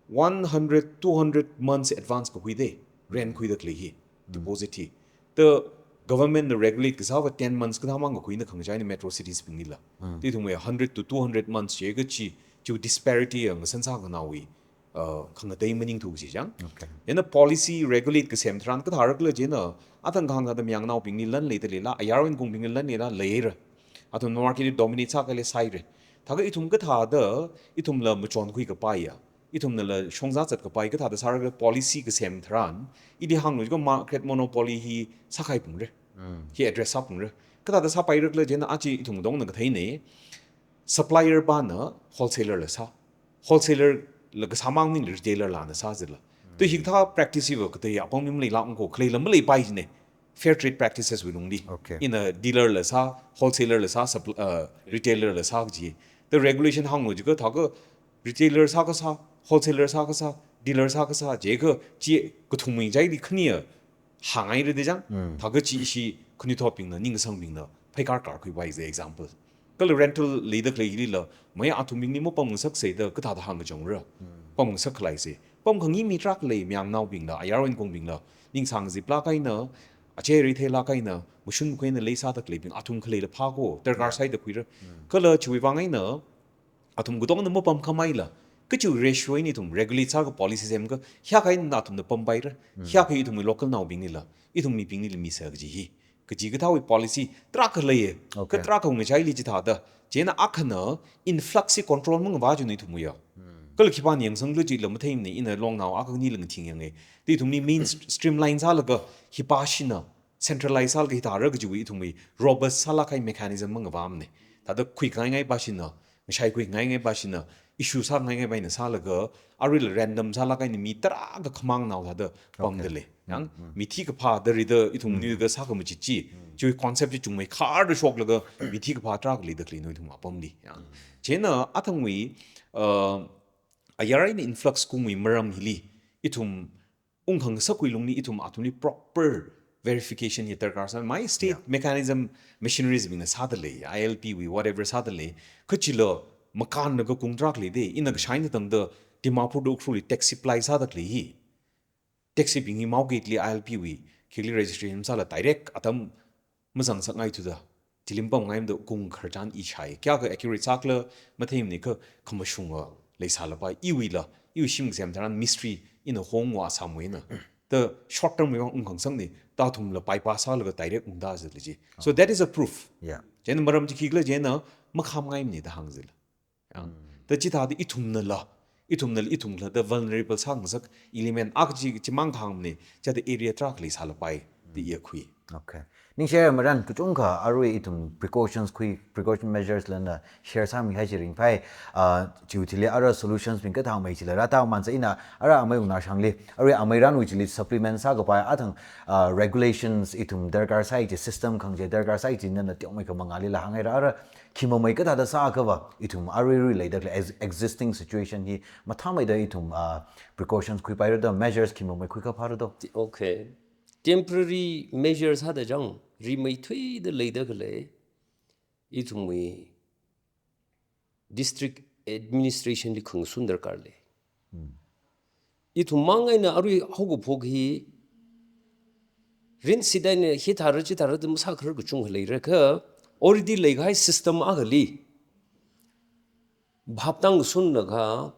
one hundred, two hundred months advance kakhuida, rent khuida khalei hi, mhm, deposit hi. The government na regulate kasāva ten months kathā mang kakhuina khangachei eina metro cities binglila. Mhm. Ithumwui hundred to two hundred months jiakha chi, chi disparity ya ngasan sākhangaowui, uh, khangatei maningthu kaji chang. Okay. Chieina policy regulate kasem tharan kathārakhala chieina, athang kahāng thāda mayarnaobingli lan leida leila, ayarwui eina kungbingli lan leila, leira. Athum market dominate sākahai lei sāhaira. Thākha ithum kathāda, ithumla machonkhui kapaiya, ithumnala shongza zat kapai kathāda sārakhala policy kasem tharan, ili hānglu jiakha market monopoly hi sākahai phungra. Mm. Hi address sā phungra. Kathāda sāpairakhala chieina aja ithum dongna katheina, supplier pana wholesaler la sā. Wholesaler la kasā mang maningla retailer lana sā jila. Hmm. Tu hikathā practice hiva katei apam maleilāk ko, khaleila maleipai jina. Fair trade practices wui lungli. Okay. Ina dealer la sā, wholesaler la sā, suppl-, uh, retailer la sā kaji. The regulation hānglu jiakha thākha retailer sākasā, wholesaler sākasā, dealer sākasā, jiakha chi kathum ming jaili khaniya hānghaira da chang, mm, thākha chi ishi khanuithotbingna, ningsangbingna pheikar karkhuipai as example. Kala rental leida khaleilila, maya athumbingli mapamngasaksei da kathāda hāngkachongra. Mm. Pamngasak khaleisei. Pamkhangai mi tarākha lei, mayarnaobingla, ayarwui eina kungbingla, ningsang ziplāk eina, achei retheilāk eina, mashun makhuina leisāda khaleibing, athum khaleila phā ko, darkar, yeah, sāhaida khuira. Mm. Kala chiwui vang eina, athum katongna mapamkhameila, kachi ratio eina ithum regulate sāakha policy semkha, hiyākha eina athumna pampaira, hmm, hiyākha ithumwui local naobinglila, ithum mibinglila misa kaji hi. Kaji kathāwui policy tarākha leiya. Okay. Kha tarākha ngachaili chithāda. Chieina akhana influx hi control mangavā china ithumwui ya. Kala khipāna yangsanglu jila matheimana, ina longnao akha khani lang thing yanga. Ithumli main st-, streamline sālaga hi pāshina, centralize sālaga hithāra kajiwui ithumwui robust sālāk kahai mechanism mangavāmana. Thāda khuikhangaingai pāshina, ngashai khuikhangaingai pāshina, issue sāngaingai pā eina sālaga, aruila random sālāk eina mi tarākha khamangnao thāda pamda lei. Yang, mi thikaphā da rida ithumna ka sākhamachit chi. Chiwui concept chi chungmeikharda shoklaga, mi thikaphā tarākha leida khalei no ithum apamli. Yang. Chieina athangwui, uh, ayar eina influx kungwui maram hili, ithum ungkhangasakwui lungli ithum athumli proper verification hi darkar sā. Mai state mechanism, machineries bingna sāda lei, I L P wui, whatever sāda lei. Kha chila makānlaga kung tarākha leida, ina kashai eina tangda Dimapur da Ukhrulli taxi ply sāda khalei hi. Taxi bing hi Mawgate li I L P wui, khikli registration sāla direct atam mazangngasakngai thuda, chilim pamngaimada kung khararchan i shāi. Kayākha accurate sākhala matheimana, kha khamashunga leisālapai. Iwuila, iwui shim kasem tharan mystery ina hongwa samwui eina. Da short term wui vang ungkhangasakna, da athumla bypass sālaga direct ungda zila chi. So that is a proof. Yeah. Chieina maram chi khikhala chieina makhamngaimana da hāng zila. Yang. Da chithāda ithumnala, ithumnala, ithumla da vulnerable sāngasak element akha chi, chimang kahāngmana, chithāda area tarākha leisālapai da iya khui. Okay. Ningshi maran kachungkha arui ithum precautions khui, precaution measures lana share sāmihai chi ringphai, ah, chiwui thili ara solutions bing kathāmei chila rātā mansa ina ara amei ungnashangli, arui amei ranwui chili supplement sākapai athang, ah, regulations ithum darkar sāi chi, system khangachei darkar sāi chi nana teomeikha mangālila hānghaira, ara khimamei kathāda sāakhava, ithum aruirui leida khalei ex-, existing situation hi mathāmeida ithum, ah, precautions khuipaira do, measures khimamei khuikha phāra do. Ti-, okay. Temporary measures sāda chang, rimeithuida leida khalei, ithumwui district administration li khangasun darkar lei. Ithum mang eina arui haokaphok hi rinsit eina hithāra chithāra da masākharar kachungkha leira kha already leikahai system akhali bhap tāngasunlaga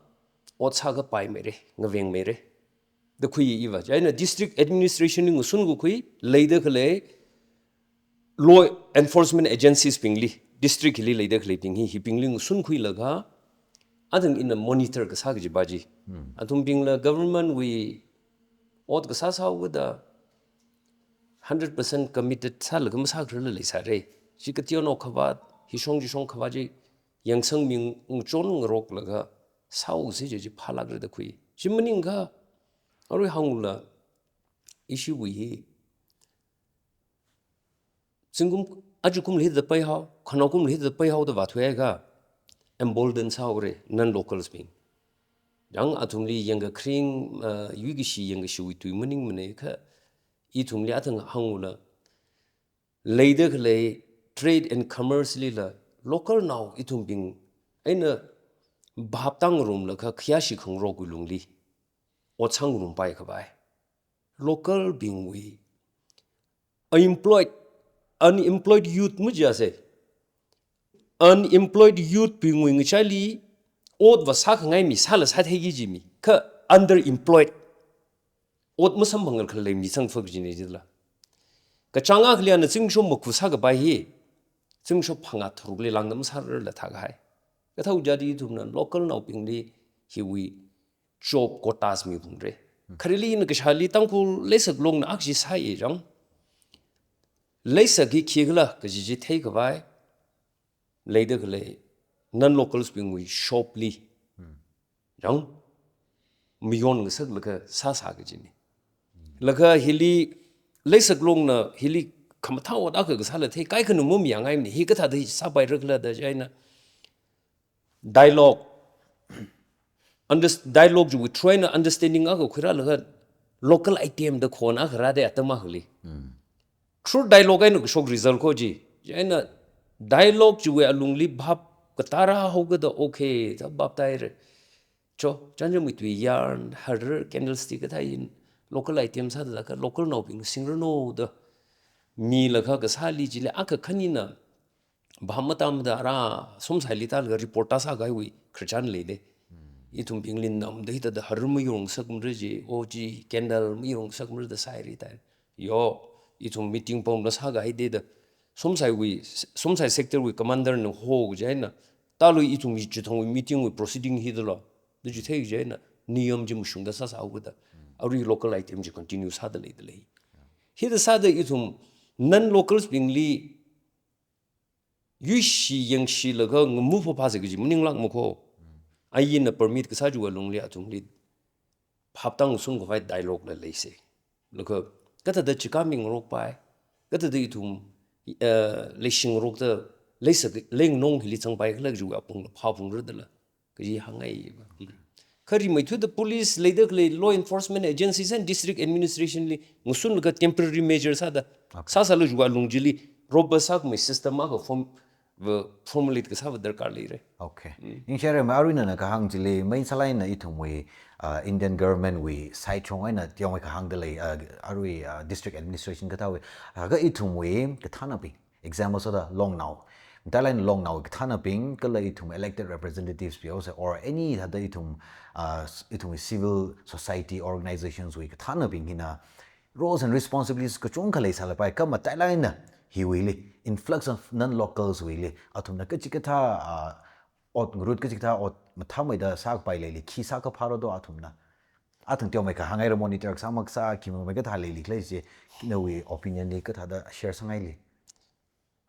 ot sākapai meira, ngaveng meira da khui iva. Chieina district administration li ngasun kakhui leida khalei law enforcement agencies bingli, district hili leida khaleibing hi, hibingli ngasunkhuilaga, athang ina monitor kasā kaji pā chi. Athumbingla government wui ot kasā sāhaoda hundred percent committed sālaga masākhararla leisāra. Chi kateonao khavāt, hishong chishong khavāt chi yangsangmi ngachon ngaroklaga sāhaosi chi chi phālākra da khui. Chi maningakha, arui hāngla, ishiwui hi zingkum, ajakumla hithāda paihao, khanaokumla hithāda paihao da vāthuiakha, embolden sāhaora non-locals bing. Yang athumli yangkakharing, uh, yuikashi yangkashiwui tui maningmana kha, ithumli athang hāngla, leida khalei trade and commerce lila, local nao ithumbing eina bhap tāngarumlaga khayāshi khangarokwui lungli ot sāngarumpaikhavai. Local bingwui unemployed, unemployed youth majiasa. Unemployed youth bingwui ngachaili ot vāsākhangai mi sāla sātheiki kaji mi. Kha underemployed. Ot masamphang khalei mi samphang kajina jila. Kachāng akhali ana zimiksho makhu sākapai hi, zimiksho phangā tharukli lāngda masārarla thākahai. Kathā ujati ithumna local naobingli hiwui job quotas miphungra. Khareli ina kashāli Tangkhul leisaklongna akshi sāi jang. Leisak hi khikhala kaji chi theikhavai leida khalei non-locals bingwui shop li. Jang. Mayonngasaklaga sāsā kajina. Laga hili leisaklongna hili khamathā ot akha kasāla thei, kaikhana mamiyangaimana, hi kathāda hi sāpairakhala da chieina dialogue, unders-, dialogue chiwui through eina understanding akha khuirālaga local item da khon akha rāda atam akhali. Through dialogue eina kashok result kho chi. Chieina dialogue chiwui alungli bhap katāra haokada okay, da bhap tāhaira. Cho, chānjam wui tui yarn, har, candlestick kathā eina local item sāda kha local naobing singranu da milaga kasāli chili akha khanina bhap matāmada ara somsaili tālaga report tāsākahaiwui khararchan leida. Ithumbingli namda hithāda har mayongngasakmara chi, o chi candle mayongngasakmara da sāhaira da. Yo, Ithum meeting pamla sākahaida da. Somsaiwui, Somsai sector wui commander na ho kaji eina, talui ithum hi chithongwui meeting wui proceeding hi dala, da chithei kaji eina, niyam chi mashungda sāsā haoda. Arui local item chi continue sāda leida lei. Hithāda sāda ithum non-locals bingli yuishi yangshilaga ngamu phapha se kaji maninglākma kho. Ainna permit kasā chiwui alungli athumli phaptang sungkhavai dialogue la leise. Laga kathāda chikami ngarokpai, kathāda ithum, eh, leishingarokta leisa, leingnong hili zangpai khala kajiwui apongla phāphungra dala kaji hāngngai ba. Kha rimeithuida police leida khalei law enforcement agencies and district administration li ngasunlaga temporary measure sāda, okay, sāsālu chiwui alung chili robust sākhamei system akha form, va, formulate kasā va darkar leira. Okay. Ningshire ma, arui nana kahāng chili, main sālāk eina ithumwui, ah, Indian government wui side shong eina teomeikha hāngda lei, ah, arui, ah, district administration kathāwui, ah, kha ithumwui kathānabing, example sāda Longnao. Matailāk eina Longnao kathānabing, kala ithum elected representatives bing haosa, or any thāda ithum, ah, s-, ithumwui civil society organizations wui kathānabing hina roles and responsibilities kachungkha leisālapai, kha matailāk eina hiwuili, influx of non-locals wuili, athumna kachikathā, ah, ot ngarut kachikathā ot mathāmeida sākapai leili, khi sākaphāra do athumna. Athang teomeikha hāngngaira, monitor kasā maksā, khi mamei kathā leili khalei chi, nawui opinion li kathāda share sāngaili.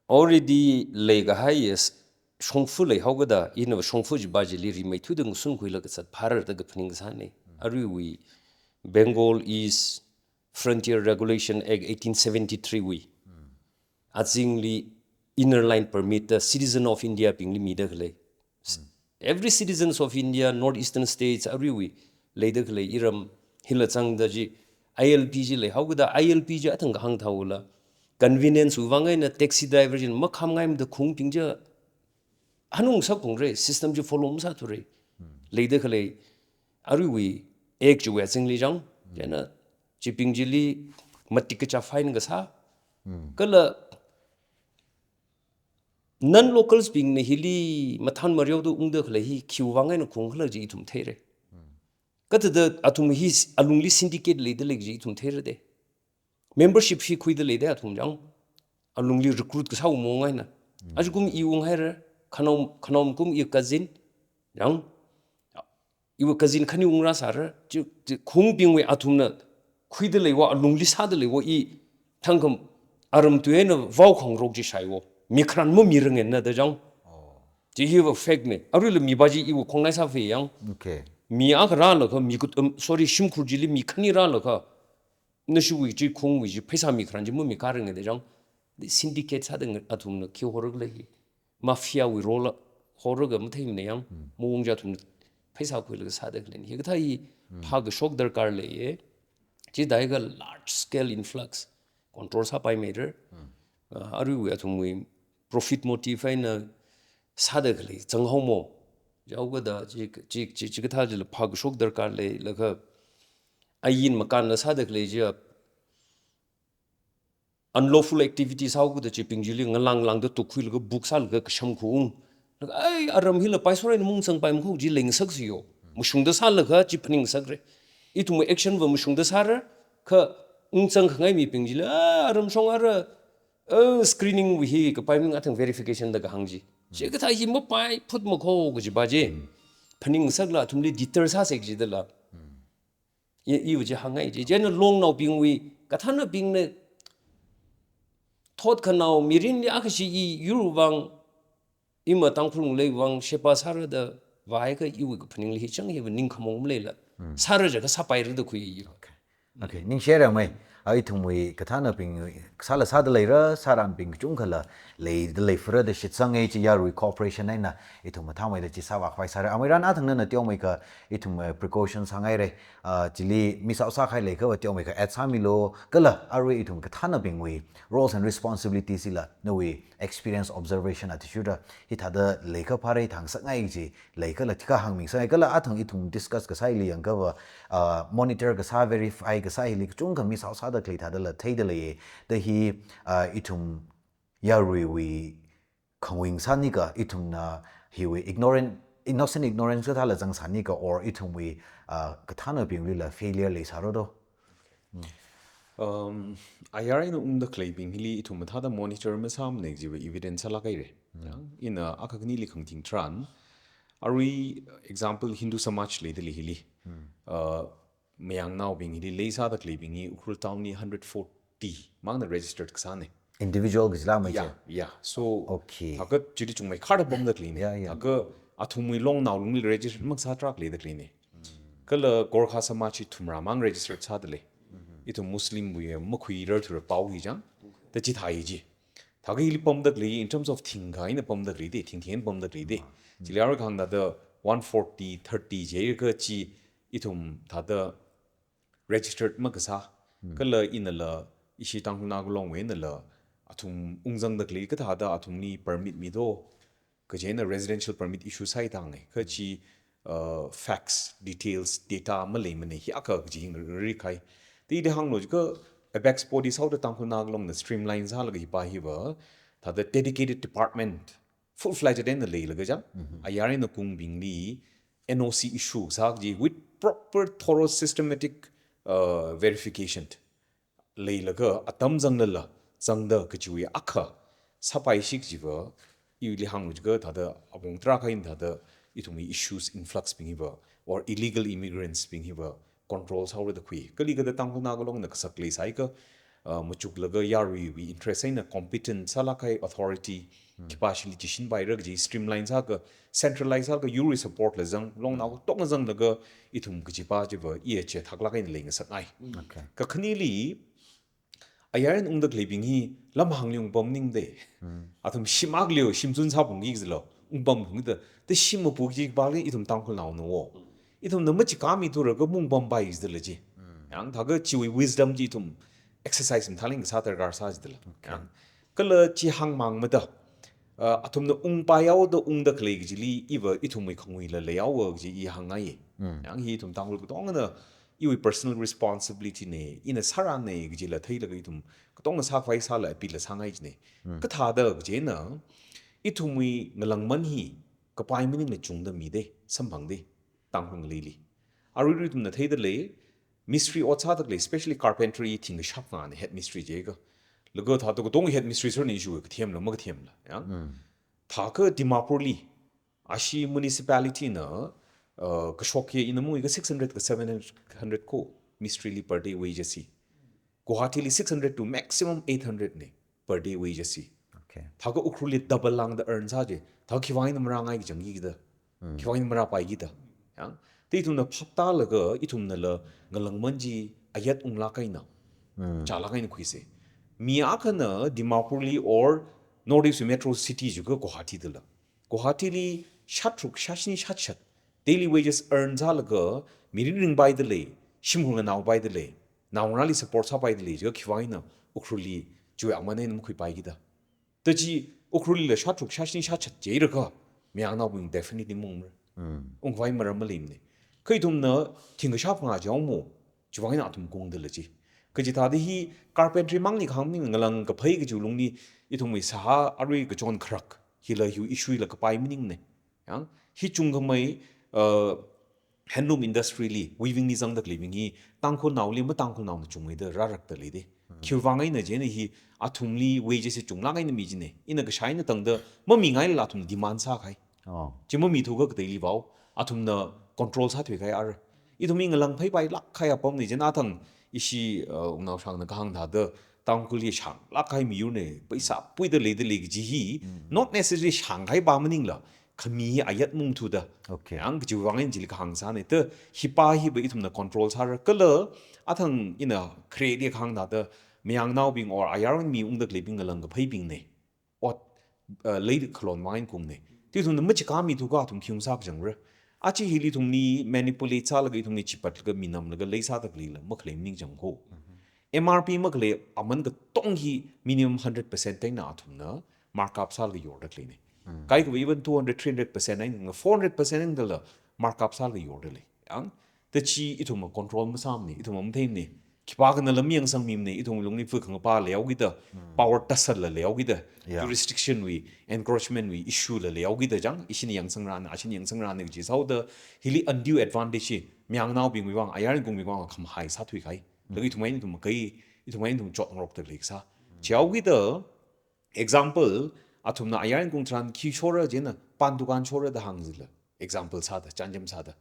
Already leikahai yes, shongfa leihaokada, ina shongfa chiva chili rimeithuida ngasunkhuilaga zatphāra da kaphaning kasāna. Aruiwui Bengal East Frontier Regulation Act eighteen seventy-three wui azingli Inner Line Permit da Citizen of India bingli mida khalei. Every citizens of India, North Eastern states, aruiwui leida khalei iram hila zangda chi, I L P chi leihaokada, I L P chi athang kahāng thaola, convenience wui vang eina taxi driver china makhamngaimada khaungbing chi hanung sākhaungra, system chi follow masāthura. Leida khalei aruiwui act chiwui azingli chang, chieina chibing chili matik kacha fine kasā. Kala non-locals bingna hili mathān mareoda ungda khalei hi khiwui vang eina khaung khala chi ithum theira. Kathāda athum hi s-, alungli syndicate leida lei chi ithum theira de. Membership fee khuida lei de athum chang. Alungli recruit kasāwui maong eina. Ajakum i unghaira, khanaom, khanaom kum i cousin chang. Iwui cousin khani ungrāsāra, chi, chi khaungbingwui athumna khuida leiva, alungli sāda leiva, i thangkham aram tui eina vaokhangarok chi shaiva. Mi kharan mamirangna da chang. Chi hiva fact na. Aruila miva chi iwui khongnai sāfei yang. Okay. Mi akha rālaga, mi kut-, um, sorry, shimkhur chili mi khani rālaga, nashiwui chi khaungwui chi pheisā mi kharan chi mamikharangna da chang. Syndicate sāda nga-, athumna khi horlaga lei hi. Mafia wui role la horlaga matheimana yang, maung chi athumna pheisā khuilaga sāda khalei. Hikathā hi phākashok darkar leiya. Chithākha large scale influx control sāpaimeira. Ah, aruiwui athumwui profit motive eina sāda khalei zanghaomo. Jihaokada chi, chi, chi, chikathā chila phākashok darkar leilaga ain makānla sāda khalei chiya unlawful activities haokada chibing chili ngalāng lāngda tukkhuilaga book sālaga kasham khaung. Laga, ai, aram hila paisora eina maungzangpaimana kho chi leingasaksiyo. Mashungda sālaga chi phaningngasakra. Ithum action va mashungda sāra, kha ungzangkhangai mibing chili, ah, aram shongara, ah, screening wui hi kapai mi ngathang verification da kahāng chi. Chikathā hi mapaiphutma kho kajiva chi phaningngasakla athumli deter sāsa kajidala. I, iva chi hāngngai chi. Chieina longnaobingwui, kathānabingna thot khanao mirinli akhashi i yurwui vang, ima Tangkhul lungleiwui vang sheba sāra da vāhaiakha iwui kaphaningli hi chang hiva ningkhamong maleila. Sāra jiakha sāpaira da khui i. Okay. Okay, ningshire mei. A ithumwui kathānabing sāla sāda leira, sāranbing kachungkhala leida leifara da shitsanga chi yarui cooperation eina ithum mathāmeida chi sāvākhavai sāra. Amei ran athang nana teomeikha ithum, eh, precaution sāngaira. Ah, chili miss out sākahai leiakha va teomeikha add sāmilu, kala arui ithum kathānabingwui roles and responsibilities hila nawui experience observation athishurda hithāda leiakha phāra hithāda ngasakngai chi leikhala thikha hāngmingasakngai, kala athang ithum discuss kasāli yangakha va, ah, monitor kasā, verify kasā hili kachungkha miss out sāda khalei thādala theida leiya. Da hi, ah, ithum yaruiwui khangui ngasānikha ithumna hiwui ignorant, innocent ignorance kathāla zangsānikha or ithumwui, ah, kathānabinglila failure leisāra do. Um, ayar eina ungda khaleibing hili ithum mathāda monitor masāmana kajiva evidence sālāk haira. Yang, ina akha khanili khangating tharan, arui example Hindu Samaj leidalei hili. Uh, mayangnaobing hili leisāda khaleibing hi Ukhrul town li hundred forty mangna registered kasāna. Individual kajila mai ya, che? Ya. So, okay, thākha chili chungmei kharda pamda khaleina. Ya, ya. Thākha athumwui longnao lungli registered makasā tarākha leida khaleina. Kala Gorkha Samaj hi thumrā mang registered sādalei. Ithum Muslim wui makhuirar thura pao hi chang. Da chithāi chi. Thākha hili pamda khalei in terms of thingkha eina pamda khalei da, thingthing eina pamda khalei da. Chili arui kahāng thāda one forty, thirty jiakha chi ithum thāda registered makasā. Kala inala ishi Tangkhul Naga Long wui einala athum ungzangda khalei kathāda athumli permit mido. Kaji eina residential permit issue sāi tāngai. Kha chi, uh, facts, details, data maleimana hi akha kaji hi ngari khai. Tili hānglu jiakha apex body sāhaoda Tangkhul Naga Longna streamline sālaga hipa hiva thāda dedicated department full-fledged eina leilaga chang. Ayar eina kungbingli N O C issue sā kaji with proper thorough systematic, uh, verification leilaga atam zanglala zangda kajiwui akha sāpaishik jiva, ili hānglu jiakha thāda apong tarākha eina thāda ithumwui issues influx bing hiva or illegal immigrants bing hiva control sāhaora da khui. Kali kathāda Tangkhul Naga Longna kasak leisāakha, uh, machuklaga yaruiwui interest eina competent sālāk kahai authority khipāshili chishinpaira kaji streamline sāakha, centralize sāakha yurwui support la zang, longnao katonga zanglaga ithum kajipa chiva iya chithāklāk eina leingasakngai. Okay. Kakhaneli, ayar eina ungda khaleibing hi lamhāngli ungpam maningda. Athum shim akhali shimzun sāphungki kajila ungpamphungda. Da shim maphungki kajipali ithum Tangkhulnaona wo. Ithumna machikha mithura kha maungpampai kajila chi. Yang thākha chiwui wisdom chi ithum exercise mathālāk eina kasā darkar sā jidala. Okay. Yang kala chi hāngmang mada, uh, athumna ungpai haoda ungda khalei kajili iva ithumwui khanguila leihaowa kaji i hāngngai. Yang hi ithum Tangkhul katongana iwui personal responsibility na, ina sārana kajila theilaga ithum katonga sākhavai sāla appeal la sāngai jina. Kathāda kaji eina, ithumwui ngalāngman hi kapai maningla chungda mida, samphangda, Tangkhul ngaleili. Aruirui ithumna theidalei, mistri ot sāda khalei, especially carpentry thingkashap ngana head mistri jiakha. Laga thāda katong head mistri sir ni shu kathemla, makathemla, yang. Thākha Dimapurli, ashi municipality na, uh, kashok hi ina mui ka six hundred ka seven hundred ko mistrili per day wages hi. Guwahatili six hundred to maximum eight hundred na per day wages hi. Okay. Thākha Ukhrulli double lāngda earn sā chi. Thākha khiwui eina marāngai kachang kida. Khiwui eina marāpai kida. Yang, da ithumna phaptālaga ithumnala ngalāngman chi ayat unglāk eina chālāk eina khuisa. Mi akhana Dimapurli or North East metro city jiakha Guwahati dala. Guwahatili shātharuk, shāshini, shāchishat daily wages earn sālaga mirin ringpaidalei, shimkhur nganaopaidalei, naongarāli support sāpaidalei jiakha khiwui eina Ukhrulli chiwui aman eina makhuipai kida. Da chi Ukhrullila shātharuk, shāshini, shāchishat jiakha mayangnaobing definitely maungmara. Ungkhavai maram maleimana. Kha ithumna thingkashap ngā jihaomo, chiwui eina athum kungdala chi. Kachithāda hi carpentry mangli kahāng maningla ngalāng kaphei kajiwui lungli ithumwui sāhā arui kachon kharak hila hiwui issue la kapai maningna. Yang, hi chungkhamei, uh, handloom industry li, weaving li zangda khaleibing hi, Tangkhulnaoli, maTangkhulnaona chungmeida rārakdalei da. Khiwuivang eina jina hi, athumli wages hi chunglāk eina mi jina. Ina kashā eina tangda, mamingailala athum demand sākahai. Oh. Chi mamithuakha kateili vao, athumna control sāthuikahai ara. Ithum hi ngalāng pheipailāk kahai apamna jina thang, ishi, uh, Wungnaoshangna kahāng thāda, Tangkhul hi shānglāk kahai miyurna, pheisā puida leidalei kaji hi, not necessarily shāngkahaipa maningla, khami hi ayat maungthuda. Okay. Yang kajiwui vang eina chili kahāng sāna. Da hipa hiva ithumna control sāra. Kala athang ina khareli kahāng thāda mayangnaobing or ayar eina mi ungda khaleibing ngalāng kapheibingna ot, uh, leida khalon vang eina kungna. Da ithumna machikha mithuakha athum khi ungsā kachangra. Aja hili ithumli manipulate sālaga ithumli chipatlaga minamlaga leisāda khaleila makhalei maning chang ko. M R P makhalei aman katong hi minimum hundred percent eina athumna markup sālaga yorda khaleina. Kaikhava even two hundred, three hundred percent eina, four hundred percent eina dala markup sālaga yordalei. Yang, da chi ithumna control masāmana, ithumna matheimana. Khipākhana lam yangsangmimana, ithum lungli phu khangapa leihaokida, power tussle la leihaokida, yeah, jurisdiction wui, encroachment wui issue la leihaokida chang, ishina yangsangrana, ashina yangsangrana kaji sāhaoda, hili undue advantage hi mayangnaobingwui vang, ayar eina kungbingwui vang khamahai sāthuikahai. Laga ithum eina ithum makai Ithum eina ithum chotngarokda leikasā. Chihaokida, example, athumna ayar Inkung tharan khi shora jina, pan dukan shora da hāngzila. Example sāda, chānjam sāda.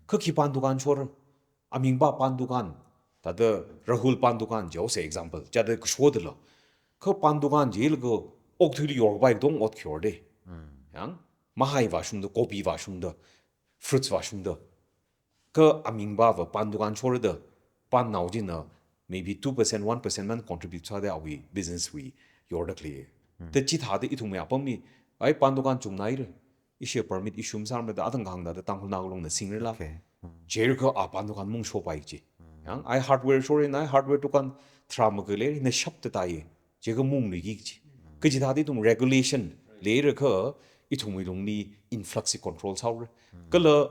Kha khi pan dukan shora, amingva pan dukan, thāda Rahul pan dukan jihaosa example, chāda kashodala. Kha pan dukan jilaga, okthuili yorpai dong ot khi yorda. Yang, mahai vāshungda, kopi vāshungda, fruits vāshungda. Kha amingva va pan dukan shorda, pannao china maybe two percent, one percent man contribute sāda awui business wui yorda khalei. Da chithāda ithumwui apamli, ai pan dukan chungnaira, ishi permit issue masāmara da athang kahāngda da Tangkhulnao lungna singrala. Okay. Jiakha a pan dukan mung shopai chi. Yang, ai hardware shorina, ai hardware dukan tharā maga leina shapta tai. Jiakha mungluiki chi. Kachithāda ithum regulation leirakha ithumwui lungli influx hi control sāhaora. Kala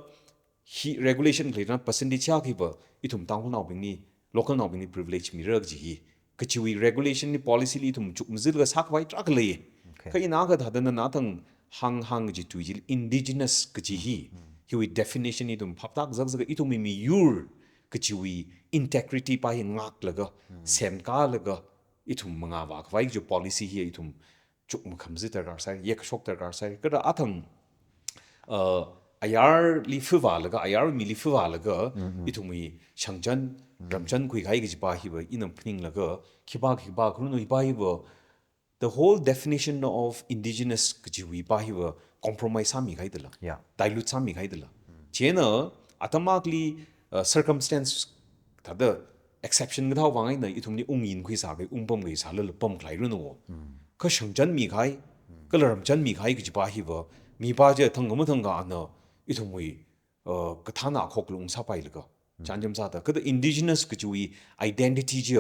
hi regulation khalei tharan percentage ya khiva ithum Tangkhulnaobingli, localnaobingli privilege mira kaji hi. Kachiwui regulation li policy li ithum chukmazatlaga sākhavai tarākha lei. Okay. Kha ina kathāda nana athang hāng hāng kaji tui chili indigenous kaji hi. Hiwui definition ithum phaptak zakzak ithumwui miyur kachiwui integrity pa hi ngaklaga, semkalaga, ithum mangā vākhavai kaji policy hi ithum chukmakhamazat darkar sai, yekkashok darkar sai. Kha athang, uh, ayarli phivālaga, ayar mili phivālaga, ithumwui shangchan, ramchan khuikahai kajipa hiva ina phaninglaga, khipā khipā khanuno hipa hiva, the whole definition of indigenous kajiwui pa hiva compromise sāmikahaidala. Yeah. Dilute sāmikahaidala. Chieina, atam akhali, uh, circumstance thāda exception kathā vang eina ithumli ungyin khuisā kahai, ungpam kahai sālala pamkhalei runo. Kha shangchan mikahai, kala ramchan mikahai kajipa hiva, mipa chi thangkha mathangkha ana ithumwui, uh, kathāna khoklu ungsāpailaga. Chānjam sāda, kha indigenous kajiwui identity chi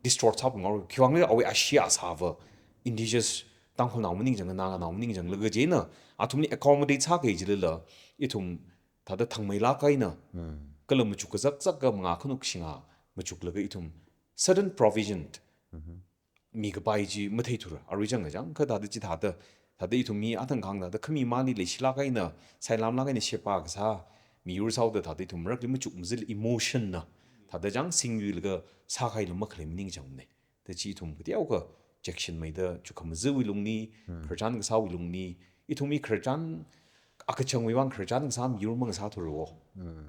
distort sāpung ngarok. Khiwuivang awui ashee asāva indigenous Tangkhulnao maningchang, Naganao maningchanglaga chieina, athumli accommodate sākahai chilala, ithum thāda thangmeilāk eina, kala machuk kazakzak ka mangā khanuk shinga, machuklaga ithum certain provision mikapai chi matheithura, arui chang kachang, kha thāda chithāda, thāda ithum mi athang kahāngda, thāda khami mali leishilāk eina, sailamlāk eina sheba kasā, miyur sāhaoda thāda ithum rakli machukmazat emotion na, thāda chang singyuilaga sākahaila makhalei maningchangmana. Da chi ithum kateokha chekchinmeida, chukhamazawui lungli, khararchan kasāwui lungli, ithumwui khararchan, akachangwui vang khararchan kasā miyur mangasāthura wo.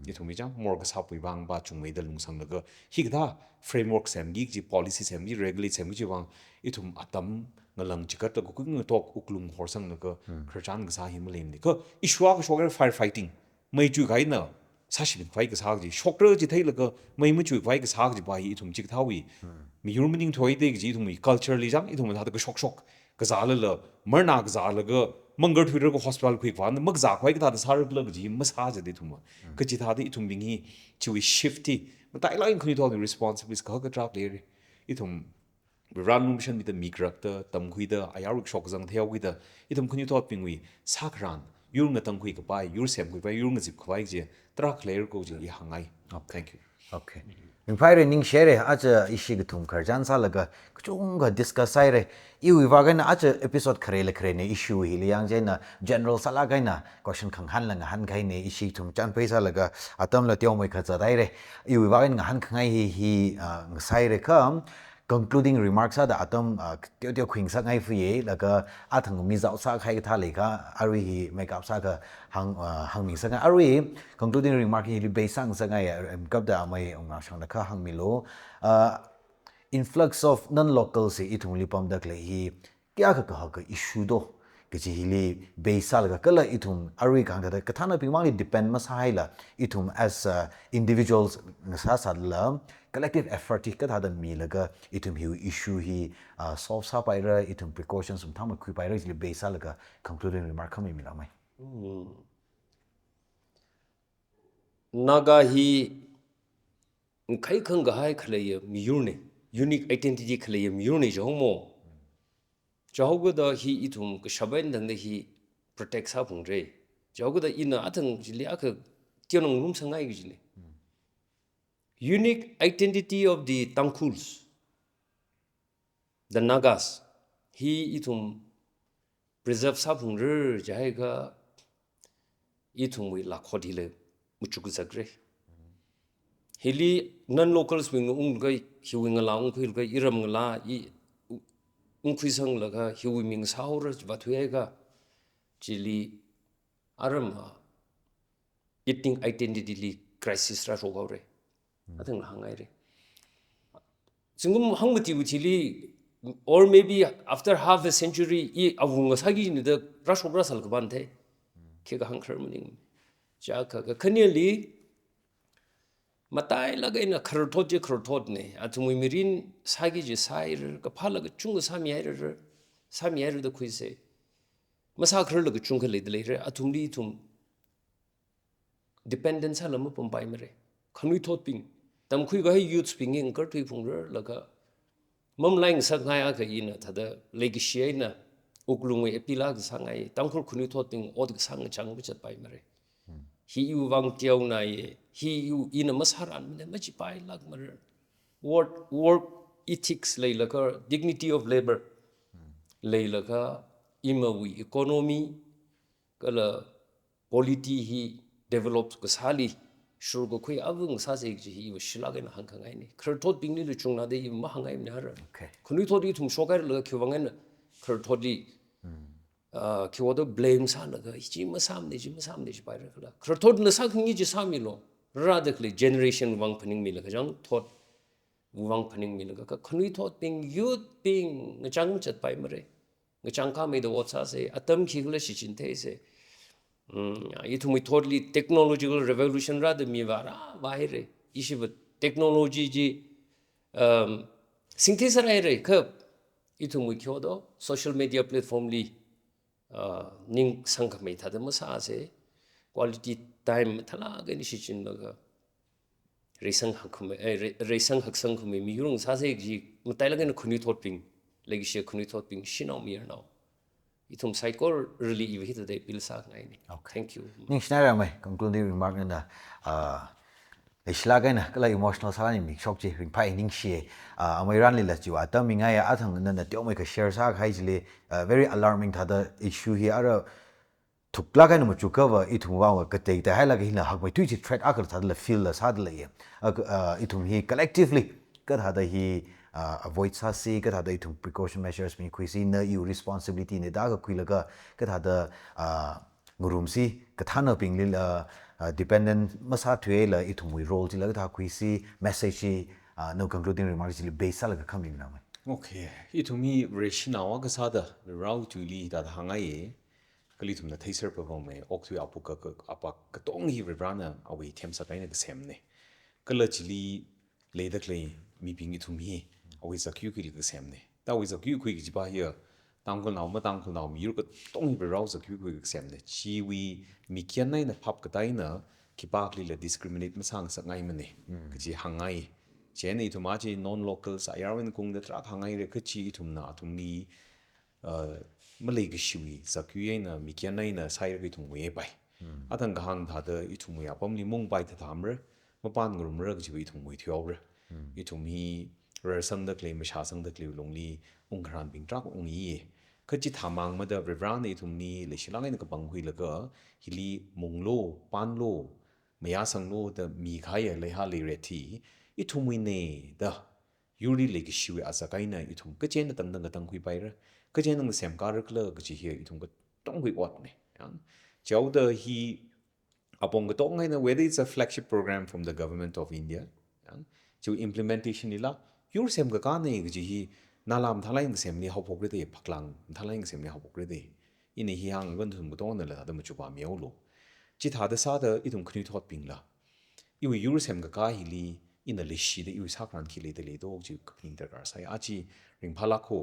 Ithumwui chang morkasāpwui vang pa chungmeida lungsanglaga, hikathā framework semki kaji, policy semki, regulate semki kaji vang, ithum atam ngalang chigatlaga kukui ngatok wuklung horsanglaga, khararchan kasā hi maleimana. Kha issue akha shokra firefighting. Mei chuikahaina, sāshimit khavai kasā kaji, shokra chi theilaga, mei machuikhavai kasā kajipa hi ithum chikathāwui miyur maningthuida kaji ithumwui culture li chang, ithum thāda kashokshok kazālala, marna kazālaga, mangar thuilaga hospital khuikhavai, makazākhavai kathāda sārakhala kaji masāchida ithum. Kachithāda ithumbing hi, chiwui shift hi, matailāk eina khanuithotwui responsibility kahaka tarākha leira. Ithum Varena lumashanmida mikarakta, tamkhuida, ayarwui kashok kazang theikhuida, ithum khanuithotbingwui sākharan, yur ngatangkhui kapai, yur semkhui kapai, yur ngazip kapai chi, tarākha leira kaji i hāngngai. Okay. Thank you. Okay. Ringphāra, ningshira, aja ishi kathum khararchan sālaga, kachungkha discuss sāhaira. Iwui vang eina aja episode kharela kharena issue hili yang chieina general sālāk eina question khangahānla ngahānkahaina, ishi kathum chānphai sālaga, atamla teomeikha zathaira. Iwui vang eina ngahānkhangai hi, hi, ah, ngasāhaira kha, concluding remarks sāda atam, ah, teoteo khuingasakngai fuye, laga athang mizao sākahai kathā leikha, arui hi makeup sākha hāng, ah, hāngmingasakngai. Arui concluding remark hili base sāngasakngai, ah, em kapda amei ungna shangda kha hāngmilu. Ah, influx of non-locals hi ithumli pamda khalei hi, kayākha kahaka issue do, kaji hili base sālaga kala ithum arui kahāng thāda kathānabingmangli depend masāhaila, ithum as, uh, individuals ngasāsālala, collective effort hi kathāda milaga ithum hiwui issue hi, uh, solve sāpaira, ithum precautions mathāmeikha khuipaira chili base sālaga concluding remark khami milu mei. Hmm. Naga hi ngakhai khangkahai khaleiya miyurna, unique identity khaleiya miyurna jihaomo. Jihaokada hi ithum kashap eina tangda hi protect sāphungra. Jihaokada ina athang chili akha teonang ngarumsāngai kajina. Unique identity of the Tangkhuls, the Nagas, hi ithum preserve sāphungra jiakha ithumwui lākhot hila machuk kazakra. Hili non-locals wui ngalā unglaga, hiwui ngalā ungkhuilaga, iram ngalā i ungkhuisanglaga, hiwui ming sāhaora va thuiakha, chili aram a ethnic identity li crisis rāshok haora. Athang hānghaira. Zingkum hangmati wuthili, or maybe after half a century, i awunga sāki jina da rāshok rāsāla kapan thei. Khikha hāngkharar maning. Chiakha, kakhaneli, matailāk eina khararthot chi khararthotna. Athumwui mirin sāki kaji sāhaira, kaphāla kachungkha sāmihaira, sāmihaira da khuisa. Masākhararla kachungkha leida leira, athumli ithum dependent sāla mapampaimara. Khanuithotbing, tamkhuikahai youths bing hi ngakarthui phungrarlaga, mamalai ngasak ngaiakha ina thāda leikashi eina wuklungwui appeal akha sāngai, Tangkhul khanuithotbing ot kasā ngachang machatpaimara. Hi iwui vang teonaya, hi iwui ina masārānmana, machipailākmara. Work, work ethics leilaga, dignity of labor leilaga, imawui economy, kala polity hi develop kasāli shurkakhui awunga sāsa kaji hi iva shilāk eina hāngkhangaina. Khararthotbingli luchungna da iva mahāngngaimana hara. Okay. Khanuithot ithum shokhairalaga khiwui vang eina khararthotli, ah, khiwui da blame sālaga, chi masāmana, chi masāmana jipaira khala. Khararthotna sākhangai chi sāmilu. Rāda khalei generation vang phaningmilaga, kachangthot vang phaningmilaga, kakhanuithotbing, youth bing ngachang machatpaimara. Ngachang khamida ot sāsa, atam khikhala shichin theisa. Mm, ithumwui thotli technological revolution rāda mi vāra vāhaira. Ishiva technology chi, um, singthei sārhaira, kha ithumwui kyo do social media platform li, uh, ning sangkhamei thāda masāsa. Quality time mathālāk eina shichinlaga, reisang hakkhamei, eh, re-, reisang haksangkhamei miyur ngasāsa kaji matailāk eina khanuithotbing, leikashi khanuithotbing, shanao mayarnao, ithum saikorali iva hithāda appeal sāngaina. Okay. Thank you. Ningshinaira amei, concluding remark nana, ah, leishilāk eina kala emotional sālākmishok chi ringphāi, ningshi, ah, amei Ranlila chiwui atam mingai athang nana teomeikha share sākahai chili, ah, very alarming thāda issue hi ara thuklāk eina machukkava ithumwui vang kateiteihailaga hina hakmeithui chi threat akha thādala feel la sāda leiya. Ak-, ah, ithum hi collectively kathāda hi, ah, avoid sāsi, kathāda ithum precaution measures mikhuisi, na iwui responsibility na da kakhuilaga kathāda, ah, ngarumsi, kathānabinglila, ah, dependent masāthuila ithumwui role chila kathā khuisi, message chi, ah, nawui concluding remarks chili base sālaga khamina amei. Okay, ithum hi Vareshi nao akha sāda, Varewui tuili da da hāngngaiya. Kala ithumna theiser pāpamei, okathui apuk ka, ka, apak katonga hi Varivarana awui themsak eina kasemna. Kala chili leida khalei mibing ithum hi awui zakkui khuilaga kasemna. Da awui zakkui khui kajipa hiya, Tangkhulnao matangkhulnao miyur katonga hi Varewui zakkui khuilaga kasemna. Chiwui mikyan eina phap katāna, khipākhalila discriminate masāngasakngaimana. Mm. Kaji hāngngai. Chieina ithum aja non-locals ayarwui kungda tarākha hāngngaira, kha chi ithumna athumli, uh, maleikashiwui zakkui eina, mikyan eina sāhaira kaji ithum ngavei pai. Hmm. Athang kahāng thāda ithumwui apamli maungpai thāthamra, mapānngarumra kajiva ithum ngavei thuihaora. Hmm. Ithum hi rarsangda khalei, mashāsangda khalei lungli ungkharānbing tarākha ungiya. Kha chithāmang mada Varivarana ithumli leishilāk eina kapangkhuilaga, hili munglu, pānlu, mayāsanglu da mikahaiya leihā leiret hi ithumwuina da yurli leikashiwui azak eina ithum kachichāna tangda ngatangkhuipaira, kachichāna ngasemkārakhala kaji hi ithum katongawui otna. Yang, chaoda hi apong katonga eina, whether it's a flagship program from the Government of India, yang, chiwui implementation lila, yur semkakāna kaji hi nala mathālāk eina ngasemli haophokra da, phaklang mathālāk eina ngasemli haophokra da. Ina hi hāngakha nathum katonganala thāda machukpammihaolu. Chithāda sāda ithum khanuithotbingla, iwui yur semkakā hili ina leishida iwui sākharān khi leida leido chi kaphaning darkar sai. Aja ringphālāk ho,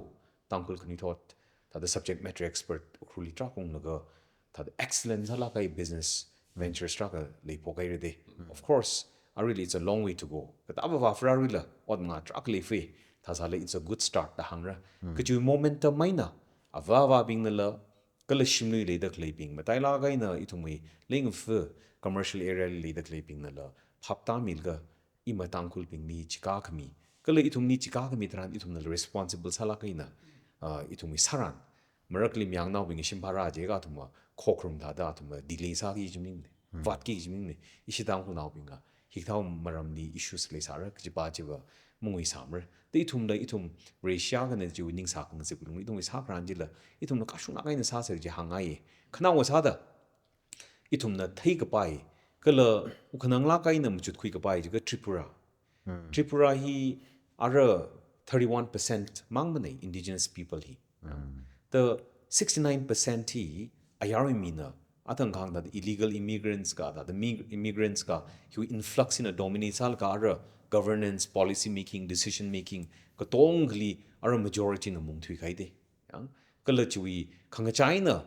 Tangkhul khanuithot, thāda subject matter expert Ukhrulli tarākha unglaga, thāda excellent sālāk kahai business ventures tarākha leiphokhaira da. Mm. Of course, aruili it's a long way to go. Katāva vāfra aruila, ot manga tarākha leifa, thāsāla it's a good start da hāngra. Mm. Kachiwui momentum eina, avā avābingnala, kala shimlui leida khaleibing, matailāk eina ithumwui lengfa commercial area li leida khaleibingnala phaptāmilaga, ima Tangkhulbingli chikākhami, kala ithumli chikākhami tharan ithumnala responsible sālāk eina, ah, ithumwui sāran, marakli mayarnaobing shim phārā jiakha athumva khokharum thāda athumva delay sāki kaji maningna, Hmm. vātki kaji maningna, ishi Tangkhulnaobingva Hikathā maramli issues leisāra, kajipa chiva mangui sāmara. Da ithumla ithum Russia khana chiwui ning sākhangasak lung, ithumwui sākharan chila, ithumla kashunglāk eina sāsa kaji hāngngai. Khanaowa sāda, ithumna theikapai, kala ukhananglāk eina machutkhui kapai jiakha Tripura. Tripura hi ara thirty-one percent mang mana indigenous people hi. The sixty-nine percent hi ayarwui mina, athang khang thāda illegal immigrants ka, thāda mi-, immigrants ka, hiwui influx hina dominate sālaga ara governance, policy making, decision making, katongali ara majority na mungthui kahaida. Yang, kala chiwui khangachāna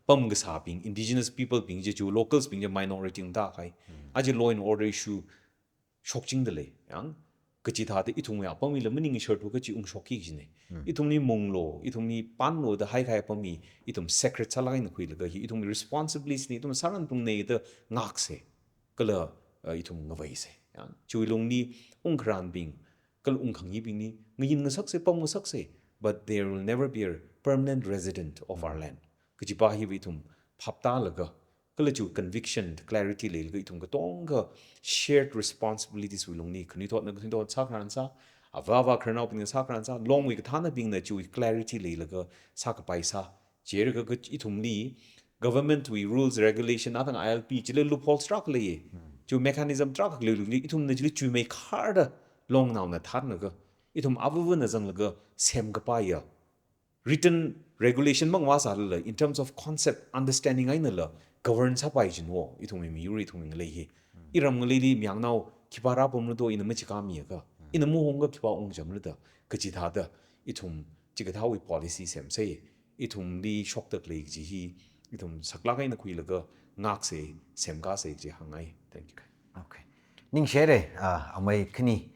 pam kasābing, indigenous people bing chi, chiwui locals bing chi minority ungda kahai. Aja law and order issue shokchingda lei, yang, kachithāda ithumwui apam hila maningsharthu kachi ungshokki kajina. Ithumli munglo, ithumli panlo da haikahai apam hi, ithum sacred sālāk eina khuilaga hi, ithumwui responsibility ni, ithum sāran tungnei da ngaksa. Kala, uh, ithum ngavaisa. Yang, chiwui lungli ungkharanbing, kala ungkhangayibingli ngayin ngasaksa, pam ngasaksa, but there will never be a permanent resident of our land. Kajipa hiva ithum phaptālaga, kala chiwui conviction, clarity leilaga ithum katonga shared responsibilities wui lungli, khanuithotna khanuithot sākharan sā, avā avā khararnaobingna sākharan sā, Longwui kathānabingna chiwui clarity leilaga sākapai sā. Chilaga ka ithumli government wui rules, regulation, athang I L P chila loopholes tarākha lei. Chiwui mechanism tarākha lei lungli, ithumna chili chuimeikharda Longnaona thānlaga, ithum avāvana zanglaga semkapaiya written regulation mang vāsālala, in terms of concept, understanding einala govern sāpai jin wo, ithumwui miyur, ithumwui ngalei hi. Iram ngaleili mayangnao khipā rāpamra do ina machikha miakha, ina mahongakha khipā ungchamra da, kachithāda, ithum chikathāwui policy semsa, ithumli shokda khalei kaji hi, ithum saklāk eina khuilaga ngaksa, semkasa kaji hāngngai. Thank you. Okay. Ningshire, ah, amei khani.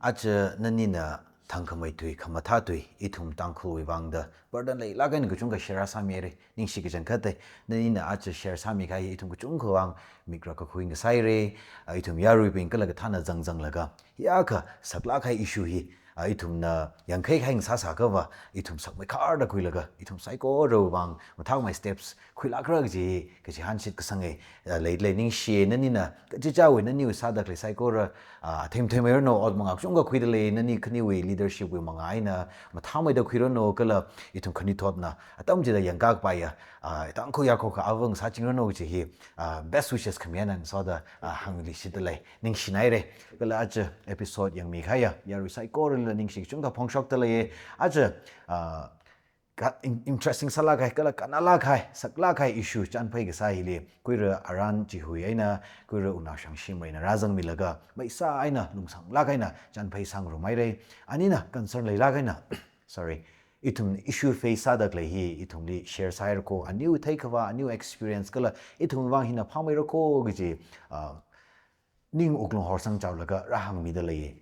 Aja nanina thangkhamei tui, khamathā tui, ithum Tangkhulwui vangda burden leilāk eina kachungkha share sāmire. Ningshi kachangkhatta, nanina aja share sāmikahai ithum kachungkha vang mik rākakhui ngasāire, ah, ithum yaruibing kala kathāna zangzanglaga, hiyākha saklāk kahai issue hi, ah, ithumna yangkhaikahai ngasāsākhava, ithum sakmeikharda khuilaga, ithum saikorawui vang mathāmei steps khuilākra kaji, kaji hāngshit kasanga, ah, lei, lei ningshi, nanina kachichāwui, naniwui sāda khalei saikora, ah, themthemmeiranu, ot manga kachungkha khuida lei, nani khaniwui leadership wui manga eina mathāmeida khuiranu, kala ithum khanuithotna atam chida yangkapaiya, ah, Tangkhul yarkhokha avāvang sāchingranu kaji hi, ah, best wishes khami eina ngasoda, ah, hāngluishitda lei. Ningshinaire. Kala aja episode yangmikahaiya yarui saikorala ningshi kachungkha phongshokda lei. Aja, ah, ka-, in-, interesting sālāk kahai, kala kannalāk kahai, saklāk kahai issue chānphai kasā hili, khuira aran chihui eina, khuira unao shangshimei eina rāzangmilaga, maisā eina, lungsanglāk eina chānphai sāngarumhaire. Anina concern leilāk eina, sorry, ithum issue face sāda khalei hi ithumli share sāhairako, aniwui theikhavā, aniwui experience kala ithumwui vang hina phāmeirako kaji, ah, ning wuklung horsang chaolaga rāhāngmida lei.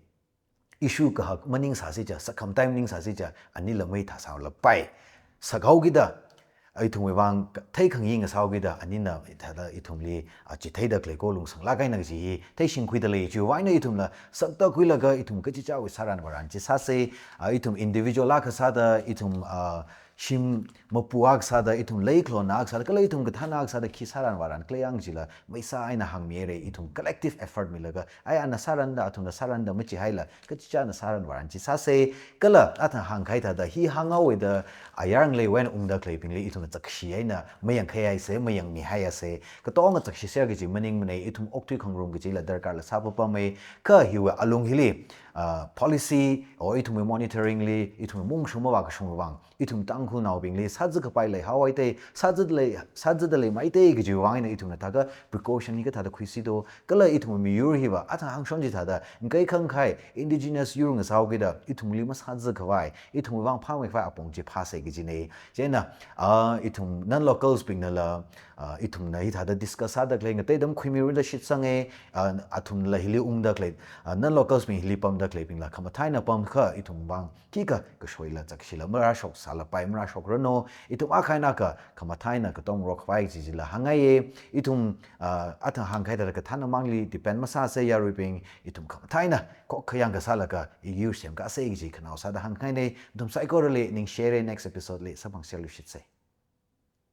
Issue kahak maningsāsi chiakha, sakkhamatei maningsāsi chiakha, anila maithāsālapai. Sakhaokida, ithumwui vang theikhangaying ngasāhaokida, anina thāda ithumli, ah, chitheida khalei ko lungsanglāk eina kaji hi theishingkhuida lei. Chiwui vang eina ithumla sakta khuilaga ithum kachichāwui sāran vāran chi sāsa, ah, ithum individual akha sāda, ithum, ah, shim mapu akha sāda, ithum leikhalona akha sāda, kala ithum kathāna akha sāda khi sāran vāran khalei yang chila maisā eina hāngmire, ithum collective effort milaga, ai ana sāranda, athumna sāranda machihaila, kachichāna sāran vāran chi sāsa, kala athang hāngkahai thāda, hi hānghaoda, ayar ngaleiwui eina ungda khaleibingli ithumna chakshi eina mayangkhaihaisa, mayangmihaiasa, katonga chakshiser kaji maningmana, ithum okthui khangarum kajila darkarla sāpapamma, kha hiwui alung hili, ah, policy, or ithumwui monitoring li, ithumwui mungshung mavākashungwui vang, ithum Tangkhulnaobingli sāzatkapai leihaohaida, sāzat lei, sāzatda leimeida kajiwui vang eina ithumna thākha precaution hi kathāda khuisi do, kala ithum miyur hiva, athang hāngshon chithāda, ngkai khangkhai, indigenous yur ngasāhaokida, ithumli masāzatkhavai, ithumwui vang phāmeikhavai apong chi phāsa kajina. Chieina, ah, ithum non-locals bingnala, ah, ithumna hithāda discuss sāda khalei ngateidam khuimirada shitsanga, ah, athumla hili ungda khalei, ah, non-locals bing hili pamda khaleibingla khamathā eina pamkha ithum vang khikha kashoila chakshila marāshoksālapai, marāshokranu, ithum akha eina akha khamathā eina katongarok khavai kaji chila hāngngaiya. Ithum, ah, athang hāngkahai thāda kathāna mangli depend masāsa yaruibing, ithum khamathā eina khokkha yangkasālaga yur semkasa kaji khanao sāda hāngkahaina. Nathum saikorali ningshire, next episode li samphangserluishitsa.